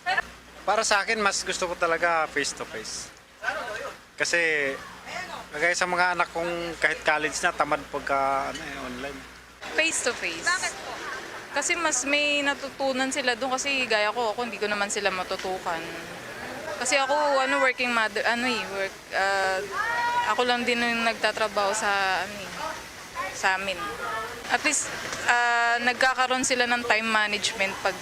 Para sa akin, mas gusto ko talaga face to face. Kasi, kagaya sa mga anak kong kahit college na, tamad pagka, ano, eh, online. Face to face. Bakit po? Kasi mas may natutunan sila doon kasi gaya ko, ako hindi ko naman sila matutukan. Kasi ako, ano, working mother, ano eh, work, ah, ako lang din yung nagtatrabaho sa, ano eh, sa amin. At least, ah, nagkakaroon sila ng time management pag,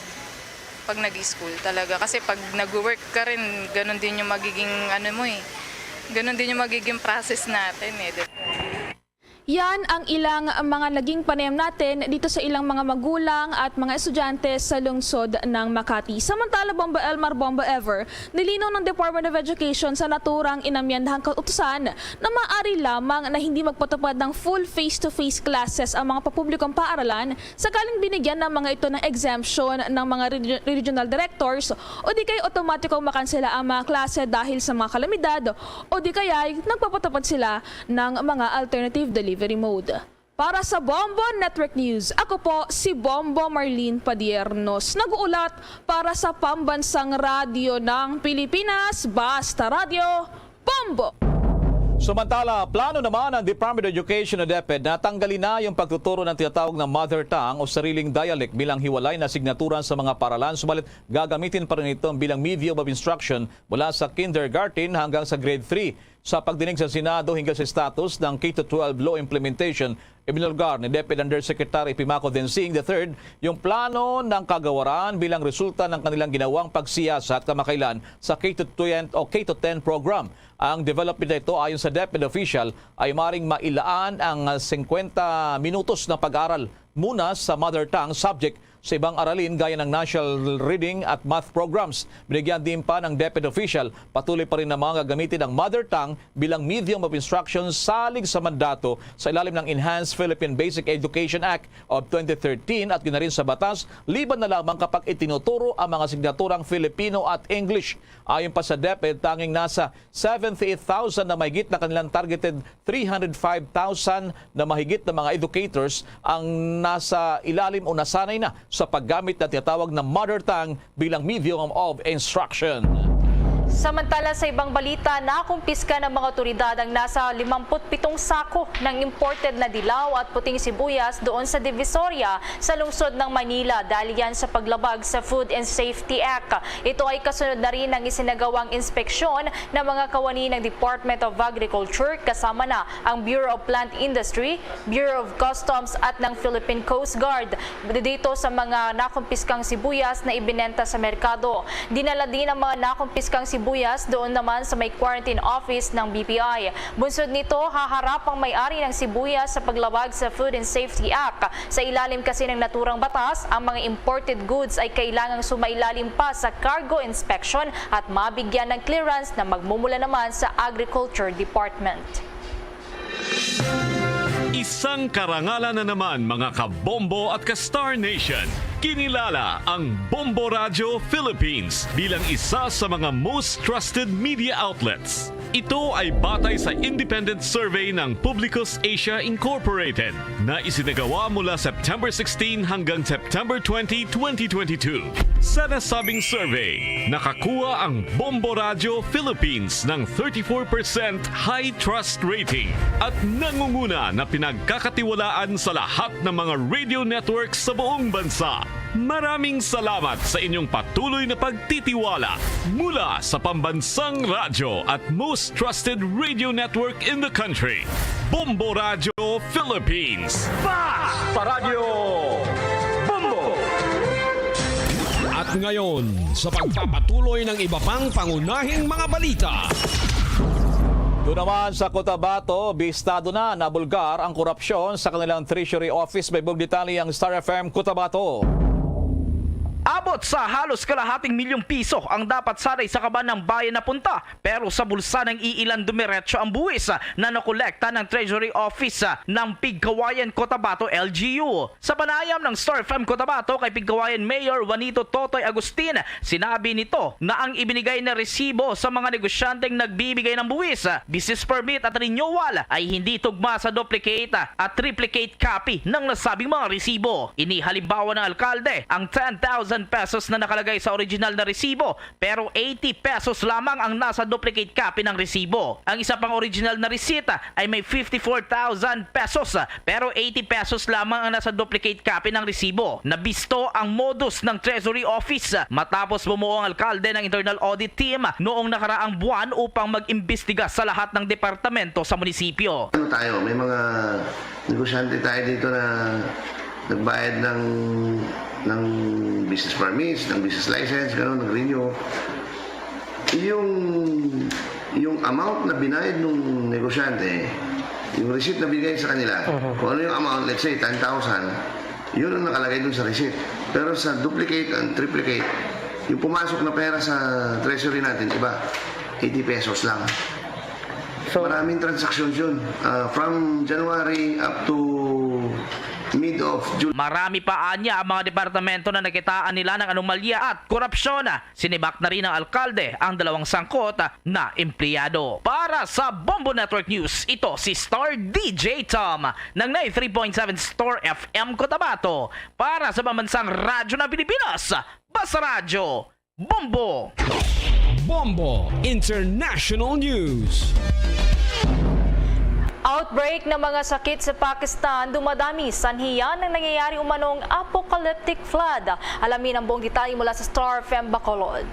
pag nag-school talaga. Kasi pag nag-work ka rin, ganun din yung magiging, ano mo eh, ganun din yung magiging process natin eh. Yan ang ilang mga naging panayam natin dito sa ilang mga magulang at mga estudyante sa lungsod ng Makati. Samantala, Bombo Elmar, Bombo Ever, nilinaw ng Department of Education sa naturang inamyendahang kautusan na maaari lamang na hindi magpatupad ng full face-to-face classes ang mga papublikong paaralan sakaling binigyan ng mga ito ng exemption ng mga reg-, regional directors o di kay automatikong makansela ang mga klase dahil sa mga kalamidad o di kaya nagpapatupad sila ng mga alternative delivery mode. Para sa Bombo Network News, ako po si Bombo Marlene Padiernos, nag-uulat para sa Pambansang Radyo ng Pilipinas, Basta Radyo, Bombo! Samantala, plano naman ng Department of Education o DepEd na tanggalin na yung pagtuturo ng tinatawag na mother tongue o sariling dialect bilang hiwalay na asignatura sa mga paaralan, subalit gagamitin pa rin ito bilang medium of instruction mula sa kindergarten hanggang sa grade three. Sa pagdinig sa Senado hinggil sa status ng K to twelve law implementation, ibinulgar ni DepEd Undersecretary Pimaco Densing the third yung plano ng kagawaran bilang resulta ng kanilang ginawang pagsiyasat kamakailan sa K to twelve o K to ten program. Ang development na ito, ayon sa DepEd official, ay maring mailaan ang singkwenta minutos na pag-aral muna sa mother tongue subject sa ibang aralin gaya ng national reading at math programs. Binigyan din pa ng DepEd official, patuloy pa rin na mga gagamitin ang mother tongue bilang medium of instruction salig sa mandato sa ilalim ng Enhanced Philippine Basic Education Act of twenty thirteen at ginarin sa batas, liban na lamang kapag itinuturo ang mga asignaturang Filipino at English. Ayon pa sa DepEd, tanging nasa seventy-eight thousand na mahigit na kanilang targeted three hundred five thousand na mahigit na mga educators ang nasa ilalim o nasanay na sa paggamit ng tinatawag na mother tongue bilang medium of instruction. Samantala, sa ibang balita, nakumpiska ng mga otoridad ang nasa limampu't pitong sako ng imported na dilaw at puting sibuyas doon sa Divisoria sa lungsod ng Manila dahil yan sa paglabag sa Food and Safety Act. Ito ay kasunod na rin ng isinagawang inspeksyon ng mga kawani ng Department of Agriculture kasama na ang Bureau of Plant Industry, Bureau of Customs at ng Philippine Coast Guard dito sa mga nakumpiskang sibuyas na ibinenta sa merkado. Dinala din ang mga nakumpiskang sibuyas doon naman sa may quarantine office ng B P I. Bunsod nito, haharap ang may-ari ng sibuyas sa paglabag sa Food and Safety Act. Sa ilalim kasi ng naturang batas, ang mga imported goods ay kailangang sumailalim pa sa cargo inspection at mabigyan ng clearance na magmumula naman sa Agriculture Department. Isang karangalan na naman, mga ka-Bombo at ka-Star Nation. Kinilala ang Bombo Radio Philippines bilang isa sa mga most trusted media outlets. Ito ay batay sa independent survey ng Publicus Asia Incorporated na isinagawa mula September sixteen hanggang September twenty, twenty twenty-two. Sa nasabing survey, nakakuha ang Bombo Radio Philippines ng thirty-four percent high trust rating at nangunguna na pinagkakatiwalaan sa lahat ng mga radio networks sa buong bansa. Maraming salamat sa inyong patuloy na pagtitiwala mula sa pambansang radyo at most trusted radio network in the country, Bombo Radio Philippines. Fast! Paradyo Bombo! At ngayon, sa pagpapatuloy ng iba pang pangunahing mga balita. Doon naman sa Cotabato, bistado na, nabulgar ang korupsyon sa kanilang treasury office. May buong detalye ang Star F M Cotabato. Abot sa halos kalahating milyong piso ang dapat sana'y sa kaban ng bayan napunta, pero sa bulsa ng iilan dumiretso ang buwis na nakolekta ng Treasury Office ng Pigkawayan Cotabato L G U. Sa panayam ng Star F M Cotabato kay Pigkawayan Mayor Juanito Totoy Agustin, sinabi nito na ang ibinigay na resibo sa mga negosyanteng nagbibigay ng buwis, business permit at renewal ay hindi tugma sa duplicate at triplicate copy ng nasabing mga resibo. Inihalimbawa ng alkalde ang ten thousand pesos na nakalagay sa original na resibo, pero eighty pesos lamang ang nasa duplicate copy ng resibo. Ang isa pang original na resita ay may fifty-four thousand pesos, pero eighty pesos lamang ang nasa duplicate copy ng resibo. Nabisto ang modus ng Treasury Office matapos bumuo ang alkalde ng internal audit team noong nakaraang buwan upang mag-imbestiga sa lahat ng departamento sa munisipyo. Ano tayo, may mga negosyante tayo dito na nagbayad ng, ng business permits, ng business license, gano'n, nag-renew. Yung, yung amount na binayad ng negosyante, yung receipt na binigay sa kanila, Mhm. kung ano yung amount, let's say, ten thousand, yun ang nakalagay dun sa receipt. Pero sa duplicate and triplicate, yung pumasok na pera sa treasury natin, iba, eighty pesos lang. So, maraming transactions yun. Ah, from January up to mid of July. Marami pa anya ang mga departamento na nakitaan nila ng anomalya at korupsyon. Sinibak na rin ng alkalde ang dalawang sangkot na empleyado. Para sa Bombo Network News, ito si Star D J Tom ng ninety-three point seven Star F M Cotabato. Para sa Pambansang Radyo ng Pilipinas, Basta Radyo, Bombo! Bombo International News. Outbreak ng mga sakit sa Pakistan dumadami, sanhi yan ng nangyayari umanong apocalyptic flood. Alamin ang buong detalye mula sa Star F M Bacolod.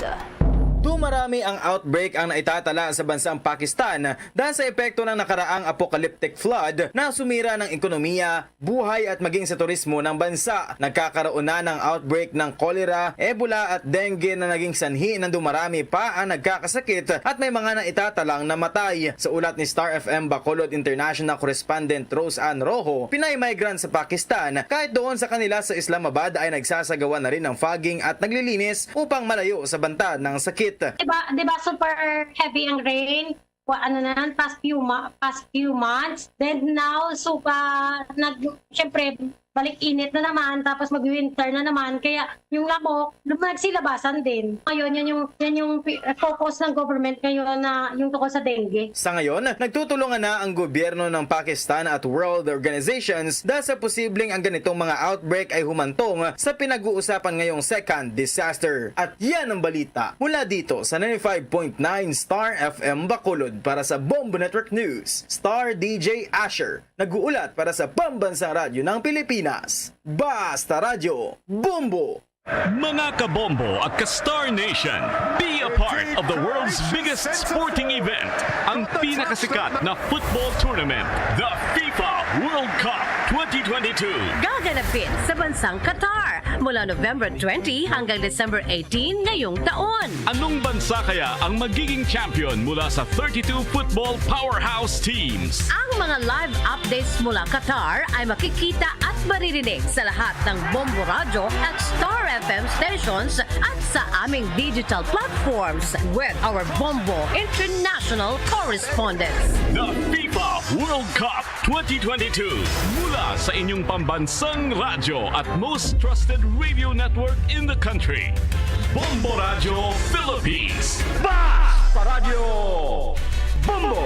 Dumarami ang outbreak ang naitatala sa bansang Pakistan dahil sa epekto ng nakaraang apocalyptic flood na sumira ng ekonomiya, buhay at maging sa turismo ng bansa. Nagkakaroon na ng outbreak ng cholera, Ebola at dengue na naging sanhi ng dumarami pa ang nagkakasakit at may mga naitatalang namatay. Sa ulat ni Star F M Bacolod International Correspondent Rose Ann Rojo, Pinay migrant sa Pakistan, kahit doon sa kanila sa Islamabad ay nagsasagawa na rin ng fogging at naglilinis upang malayo sa banta ng sakit. Diba, diba super heavy ang rain? Wa, ano na yan, past few, ma- past few months. Then now, super, nag, syempre, balik init na naman, tapos mag-winter na naman. Kaya yung lamok, lum- nagsilabasan din. Ngayon, yan yung, yan yung pi- focus ng government ngayon na yung tungkol sa dengue. Sa ngayon, nagtutulungan na ang gobyerno ng Pakistan at world organizations dahil sa posibleng ang ganitong mga outbreak ay humantong sa pinag-uusapan ngayong second disaster. At yan ang balita mula dito sa ninety-five point nine Star F M Bacolod. Para sa Bombo Network News, Star D J Asher, nag-uulat para sa Pambansang Radyo ng Pilipinas, Basta Radyo, Bombo! Mga kabombo at ka-Star Nation, be a part of the world's biggest sporting event, ang pinakasikat na football tournament, the FIFA World Cup twenty twenty-two. Gaganapin sa bansang Qatar mula November twenty hanggang December eighteen ngayong taon. Anong bansa kaya ang magiging champion mula sa thirty-two football powerhouse teams? Ang mga live updates mula Qatar ay makikita at maririnig sa lahat ng Bombo Radyo at Star F M stations at sa aming digital platforms with our Bombo International correspondents. The FIFA World Cup twenty twenty-two, mula sa inyong pambansang radyo at most trusted radio network in the country, Bombo Radyo Philippines. Basta Radyo Bombo!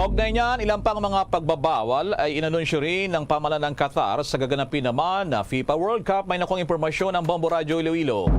Kaugnay niyan, ilang pang mga pagbabawal ay inanunsyo rin ng pamahalaan ng Qatar sa gaganapin naman na FIFA World Cup. May nakong impormasyon ang Bombo Radyo Iloilo.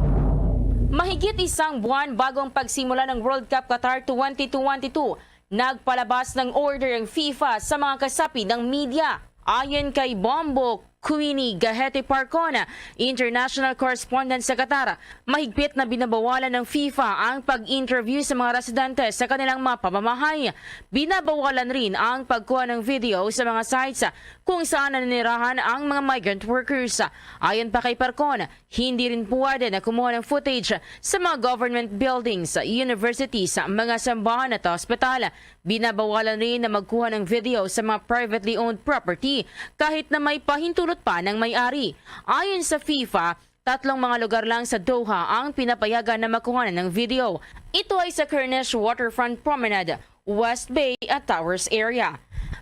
Mahigit isang buwan bago ang pagsimula ng World Cup Qatar twenty twenty-two, nagpalabas ng order ang FIFA sa mga kasapi ng media. Ayon kay Bombo Queenie Gahete Parcon, international correspondent sa Qatar, mahigpit na binabawalan ng FIFA ang pag-interview sa mga residente sa kanilang mga pamamahay. Binabawalan rin ang pagkuha ng video sa mga sites kung saan naninirahan ang mga migrant workers. Ayon pa kay Parcon, hindi rin pwede na kumuha ng footage sa mga government buildings, universities, mga sambahan at ospital. Binabawalan rin na magkuha ng video sa mga privately owned property kahit na may pahintulot pa ng may-ari. Ayon sa FIFA, tatlong mga lugar lang sa Doha ang pinapayagan na makuhanan ng video. Ito ay sa Corniche Waterfront Promenade, West Bay at Towers area.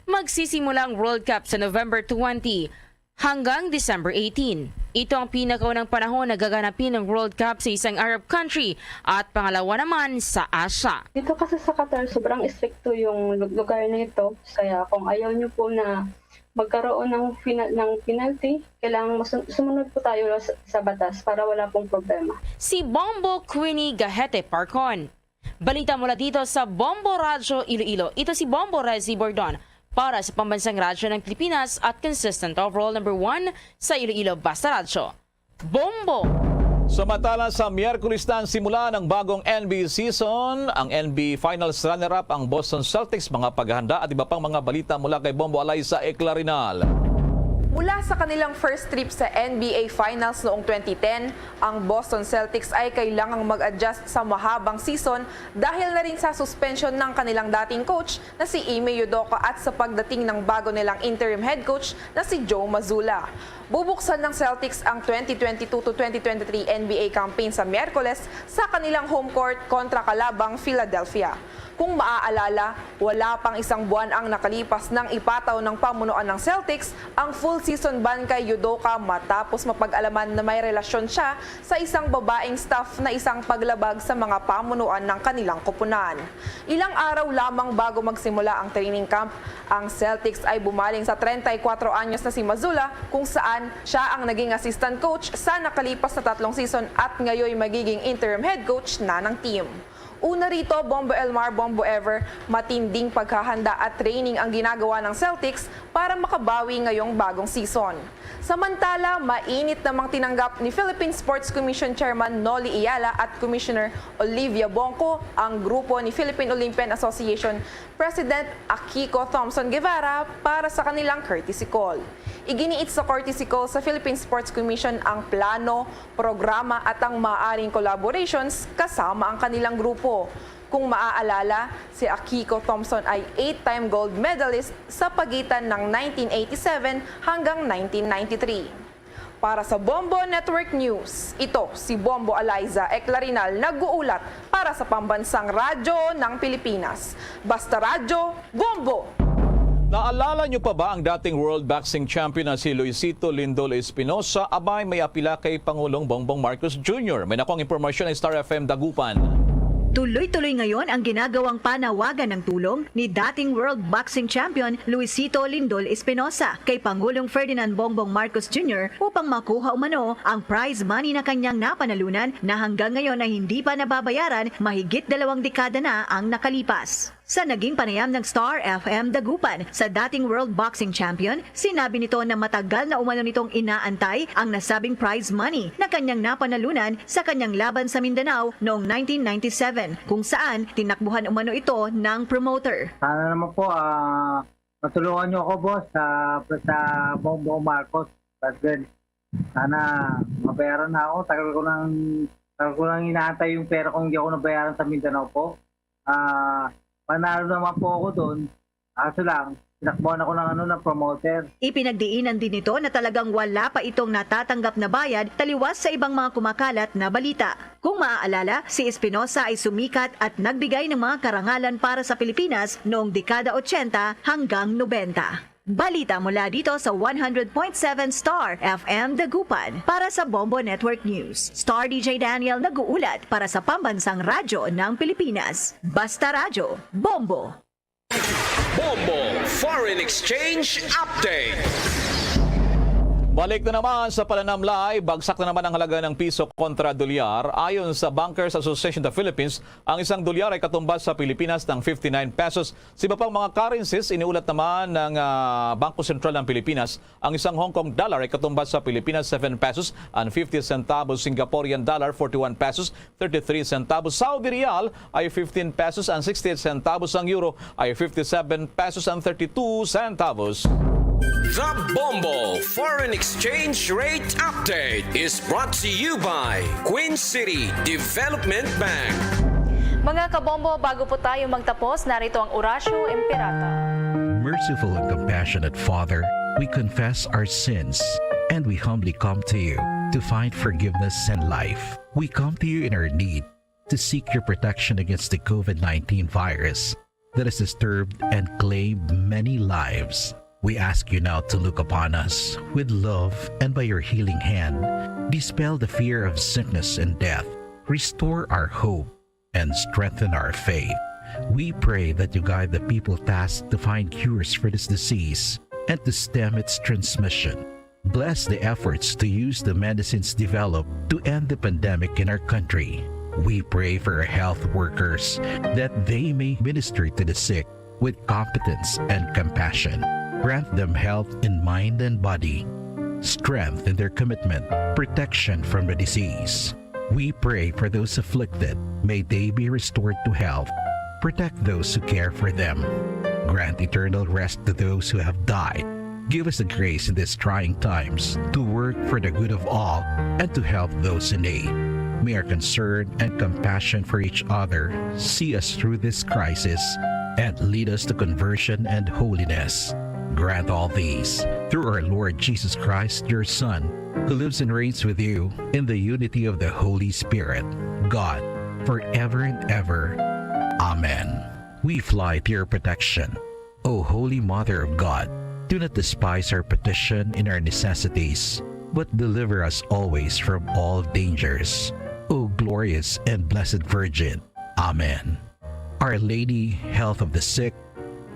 Magsisimula ang World Cup sa November twenty hanggang December eighteen. Ito ang pinakaunang panahon na gaganapin ang World Cup sa isang Arab country at pangalawa naman sa Asia. Dito kasi sa Qatar, sobrang istrikto yung lu- lugar na ito. Kaya kung ayaw nyo po na magkaroon ng, fina- ng penalty, kailangan masun- sumunod po tayo sa, sa batas para wala pong problema. Si Bombo Queenie Gahete Parcon. Balita mula dito sa Bombo Radyo Iloilo. Ito si Bombo Rezzy Bordon para sa Pambansang Radyo ng Pilipinas at consistent overall number one sa Iloilo Basta Radyo. Bombo! Samantala, sa Miyerkules na ang simula ng bagong N B A season. Ang N B A Finals runner-up ang Boston Celtics. Mga paghahanda at iba pang mga balita mula kay Bombo Alaysa Eclarinal. Mula sa kanilang first trip sa N B A Finals noong twenty ten, ang Boston Celtics ay kailangang mag-adjust sa mahabang season dahil na rin sa suspension ng kanilang dating coach na si Ime Udoka at sa pagdating ng bago nilang interim head coach na si Joe Mazzulla. Bubuksan ng Celtics ang twenty twenty-two to twenty twenty-three N B A campaign sa Miyerkules sa kanilang home court kontra kalabang Philadelphia. Kung maaalala, wala pang isang buwan ang nakalipas nang ipataw ng pamunuan ng Celtics ang full season ban kay Udoka matapos mapag-alaman na may relasyon siya sa isang babaeng staff na isang paglabag sa mga pamunuan ng kanilang koponan. Ilang araw lamang bago magsimula ang training camp, ang Celtics ay bumaling sa treinta y cuatro anyos na si Mazzulla, kung saan siya ang naging assistant coach sa nakalipas na tatlong season at ngayoy magiging interim head coach na ng team. Una rito, Bombo Elmar, Bombo Ever, matinding paghahanda at training ang ginagawa ng Celtics para makabawi ngayong bagong season. Samantala, mainit namang tinanggap ni Philippine Sports Commission Chairman Noli Ayala at Commissioner Olivia Bongco ang grupo ni Philippine Olympian Association President Akiko Thomson Guevara para sa kanilang courtesy call. Iginiit sa courtesy call sa Philippine Sports Commission ang plano, programa at ang maaaring collaborations kasama ang kanilang grupo. Kung maaalala, si Akiko Thomson ay eight-time gold medalist sa pagitan ng nineteen eighty-seven hanggang nineteen ninety-three. Para sa Bombo Network News, ito si Bombo Eliza Eclarinal nag-uulat para sa Pambansang Radyo ng Pilipinas. Basta Radyo, Bombo! Naalala niyo pa ba ang dating world boxing champion na si Luisito Lindol Espinosa? Abay, may apila kay Pangulong Bongbong Marcos Junior. May nakuha ang impormasyon ang Star F M Dagupan. Tuloy-tuloy ngayon ang ginagawang panawagan ng tulong ni dating world boxing champion Luisito Lindol Espinosa kay Pangulong Ferdinand Bongbong Marcos Junior upang makuha umano ang prize money na kanyang napanalunan na hanggang ngayon ay hindi pa nababayaran, mahigit dalawang dekada na ang nakalipas. Sa naging panayam ng Star F M Dagupan sa dating world boxing champion, sinabi nito na matagal na umano nitong inaantay ang nasabing prize money na kanyang napanalunan sa kanyang laban sa Mindanao noong nineteen ninety-seven, kung saan tinakbuhan umano ito ng promoter. Sana naman po, ah, matulungan niyo ako, boss, sa, sa Bongbong Marcos, President. Sana mabayaran na ako. Tagal ko nang, tagal ko nang inaantay yung pera kong di ako nabayaran sa Mindanao po. Ah, panalo naman po ako doon. Kaso lang, tinakbuhan ako ng, ano, ng promoter. Ipinagdiinan din nito na talagang wala pa itong natatanggap na bayad taliwas sa ibang mga kumakalat na balita. Kung maaalala, si Espinosa ay sumikat at nagbigay ng mga karangalan para sa Pilipinas noong dekada ochenta hanggang nobenta. Balita mula dito sa one hundred point seven Star F M Dagupan. Para sa Bombo Network News, Star D J Daniel nag-uulat para sa Pambansang Radyo ng Pilipinas. Basta Radyo, Bombo! Bombo Foreign Exchange Update. Balik na naman sa pananamlay, bagsak na naman ang halaga ng piso kontra dolyar. Ayon sa Bankers Association of the Philippines, ang isang dolyar ay katumbas sa Pilipinas ng fifty-nine pesos. Sa iba pang mga currencies, iniulat naman ng, ah, Bangko Sentral ng Pilipinas, ang isang Hong Kong dollar ay katumbas sa Pilipinas seven pesos and fifty centavos, Singaporean dollar forty-one pesos thirty-three centavos, Saudi riyal ay fifteen pesos and sixty-eight centavos, ang euro ay fifty-seven pesos and thirty-two centavos. The Bombo Foreign Exchange Rate Update is brought to you by Queen City Development Bank. Mga kabombo, bago po tayo magtapos, narito ang Orasyo Imperata. Merciful and compassionate Father, we confess our sins and we humbly come to you to find forgiveness and life. We come to you in our need to seek your protection against the COVID nineteen virus that has disturbed and claimed many lives. We ask you now to look upon us with love and by your healing hand, dispel the fear of sickness and death, restore our hope, and strengthen our faith. We pray that you guide the people tasked to find cures for this disease and to stem its transmission. Bless the efforts to use the medicines developed to end the pandemic in our country. We pray for our health workers that they may minister to the sick with competence and compassion. Grant them health in mind and body, strength in their commitment, protection from the disease. We pray for those afflicted. May they be restored to health. Protect those who care for them. Grant eternal rest to those who have died. Give us the grace in these trying times to work for the good of all and to help those in need. May our concern and compassion for each other see us through this crisis and lead us to conversion and holiness. Grant all these through our Lord Jesus Christ, your Son, who lives and reigns with you in the unity of the Holy Spirit, God, forever and ever. Amen. We fly to your protection, O Holy Mother of God. Do not despise our petition in our necessities, but deliver us always from all dangers, O glorious and blessed Virgin. Amen. Our Lady, Health of the Sick,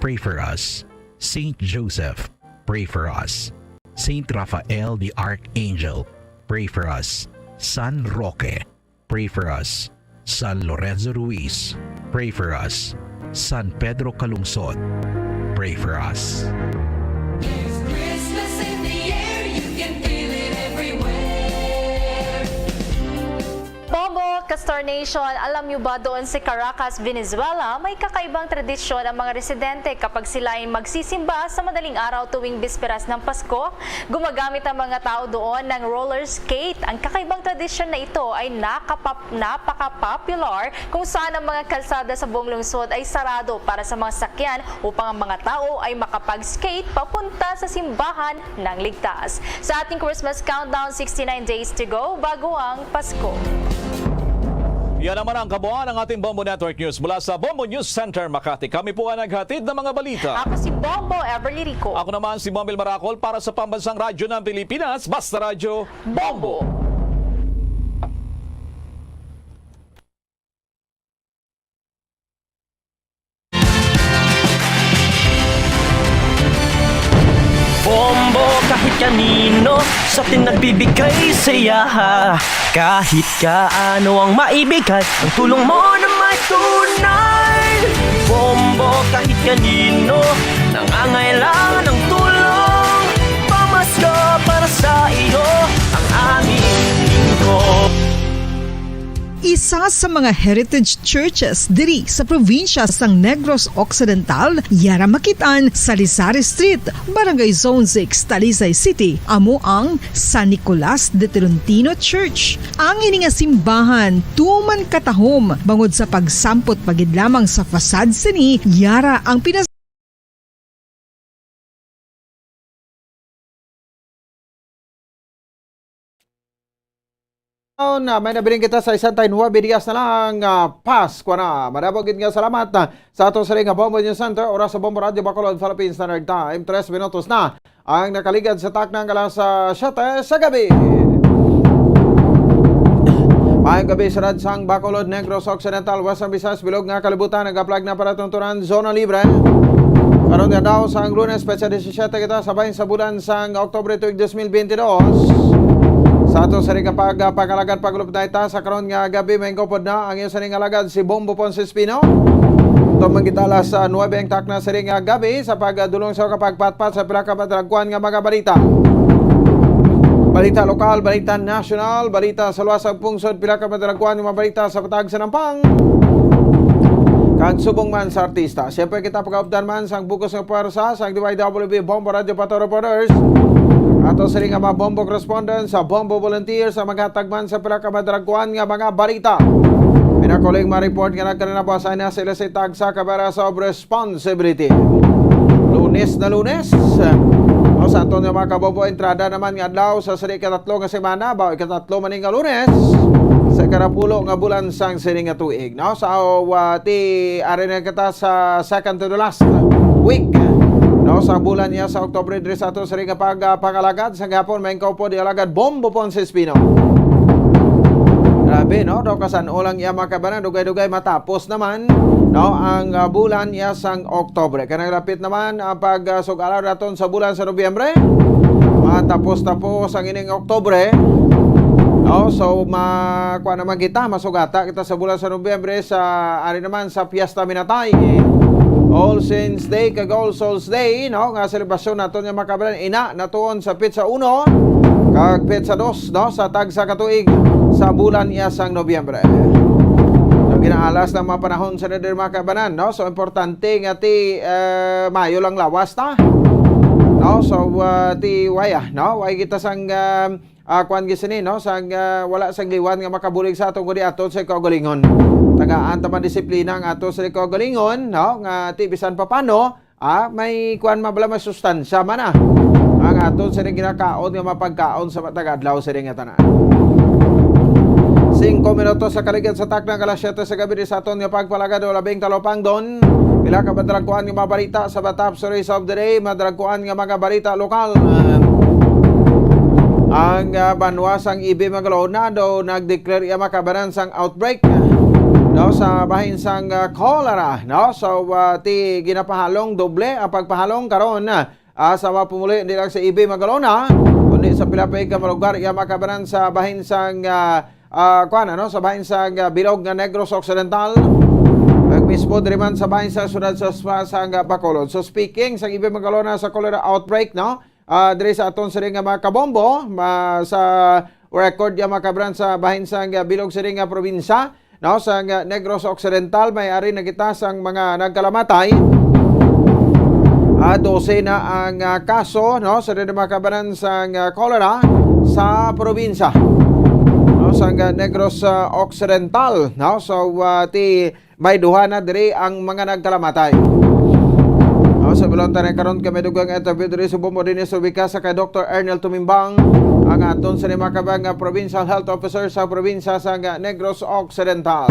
pray for us. Saint Joseph, pray for us. Saint Raphael the Archangel, pray for us. San Roque, pray for us. San Lorenzo Ruiz, pray for us. San Pedro Calungsod, pray for us. There's Christmas in the air, you can feel it everywhere. Bombo, Castor Nation, alam niyo ba, doon sa Caracas, Venezuela, may kakaibang tradisyon ang mga residente kapag sila ay magsisimba sa madaling araw tuwing bisperas ng Pasko. Gumagamit ang mga tao doon ng roller skate. Ang kakaibang tradisyon na ito ay nakapap-, napaka-popular, kung saan ang mga kalsada sa buong lungsod ay sarado para sa mga sakyan upang ang mga tao ay makapag-skate papunta sa simbahan ng ligtas. Sa ating Christmas countdown, sixty-nine days to go bago ang Pasko. Yan naman ang kabuuan ng ating Bombo Network News mula sa Bombo News Center, Makati. Kami po ang naghatid ng mga balita. Ako si Bombo Everly Rico. Ako naman si Bombil Maracol para sa Pambansang Radyo ng Pilipinas, Basta Radyo, Bombo. Bombo kahit kanino sa atin nagbibigay saya. Kahit kaano ang maibigay, ang tulong mo na may tunay. Bombo kahit kanino nangangailangan ng tulong. Pamasko para sa iyo ang aming lingkod. Isa sa mga heritage churches diri sa probinsya sang Negros Occidental, yara makit-an sa Lisari Street, Barangay Zone six, Talisay City, amo ang San Nicolas de Tolentino Church. Ang ini nga simbahan tuman katahom bangod sa pagsampot pa gid lamang sa facade sini, yara ang pinas- Now, na may nabilin kita sa isang tayo nuwabe diyas na lang, ah, Pasko na. Madamo gid nga salamat, ah, sa ato sa ring nga Bombo News Center, oras sa Bombo Radio Bacolod, Philippine Standard Time, tres minutos na ang nakaligad sa taknang alas, ah, siyete sa gabi. Maayong gabi sa radsang Bacolod, Negros Occidental, Western Visayas, bilog nga kalibutan, nag-apply na para tungturan, zona libre. Karon nga daw sang Lunes, petsa disisiete kita sa bahin sa bulan sang Oktubre tuig dos mil benti dos. Sa ato sa ring kapag, ah, pag-alagad, pag-ulop na ita sa karon nga gabi, maingkupod na ang iyo sa ring alagad si Bombo Ponce Espino. Ito man kita alas, ah, nuwabe ang takna sa ring nga gabi sa pagdulong sa kapagpatpat sa pila ka madalagkuan nga mga balita. Balita lokal, balita nasyonal, balita sa luwas sang pungsod, pila ka madalagkuan nga mga balita sa patag sa nampang kag subong man sa artista. Siyempre, kita pagaupdan man sang bug-os nga pwersa sang D Y W B Bombo Radio Pato Reporters. Ato sini nga mga Bombo correspondent sa Bombo Volunteers ang maghatag man sa pila ka madalagkuan nga mga balita. Pinakuling ma-report nga nagkananabasan na sila sa tagsa ka barasa of responsibility. Lunes na Lunes. O, sa aton nga mga kabombo, entrada naman nga adlaw sa sini katatlo nga semana, ba, ikatatlo man ni nga Lunes sa karapulo nga bulan sang sini nga tuig, no? Sa, uh, ti, ari na kita sa second to the last week, no, sa bulan niya sa Oktubre, diri sa ato sini nga pag, uh, pangalagad sa gapon, may kaupod alagad Bombo Ponce Espino. Grabe, no? Daw kasan-o lang iya, mga kabanan, dugay-dugay matapos naman, no, ang, ah, bulan iya sang Oktubre. Kanang lapit naman ang pag, ah, sug-alaw naton sa bulan sa Nobyembre. Matapos-tapos ang ining Oktubre. No? So, ma-, kuha naman kita, masugata kita sa bulan sa Nobyembre sa, ari naman, sa Fiesta Minatay. All Saints Day kag All Souls Day, no, nga selebrasyon naton nga, mga kabanan, ina natuon sa petsa uno kag petsa dos, no, sa tagsa ka tuig sa bulan iya sang Nobyembre. So, ginaalas ng mga panahon sa nader, mga kabanan, no? So, importante nga ti, eh, mayo lang lawas ta, no? So, uh, ti waya, no? Way kita sang, uh, uh, kuan gisini, no? Sang, uh, wala sang liwan nga makabulig sa atong gudi ato sa kaugalingon. Tagaan ta man disiplina ang ato sa kaugalingon, no? Nga ti bisan papano, ah, may kuan man bala, may sustansya man, ah, ang aton sini ginakaon nga mapagkaon sa matag adlaw sini nga tanan. Singko minutos sa kaligid sa takna nga alas siyete sa gabi, di sa aton nga pagpalagad o labing talupangdon. Pila ka madalagkuan nga mga balita sa Batap Stories of the Day, madalagkuan nga mga balita lokal. Ang, ah, banwa sang Ibi Magalona daw nag-declare iya makabanan sang outbreak, no, sa bahin sang, ah, cholera, no? So, ah, ti ginapahalong, doble ang pagpahalong karon, ah, sa mga pumuli, hindi lang sa Ibi Magalona, kundi sa pila pa ka mga lugar iya makabanan sa bahin sang, ah, ah, kuan, ano, sa bahin sa, ah, bilog nga Negros Occidental. Ag mismo diri man sa bahin sa siyudad sa, sa, sa, ah, Bacolod. So, speaking sa ibe magalona sa cholera outbreak, no? Ah, diri sa aton sini nga mga kabombo, ma-, sa record nga mga kabran sa bahin sa, ah, bilog sini nga probinsya, no, sa, ah, Negros Occidental, may ari na kita sang mga nagkalamatay. Ah, dose na ang, ah, kaso, no, sa mga kabanan sang, ah, cholera sa probinsya, no, sa, ah, Negros, ah, Occidental, no. So, ah, ti may duha na diri ang mga nagkalamatay. No, sa balon ta karon kami dugang interview diri sa Bombo dinhi sa ubika sa kay Doktor Ernel Tumimbang, ang aton sa mga kabang nga provincial health officer sa probinsya sa, ah, Negros Occidental.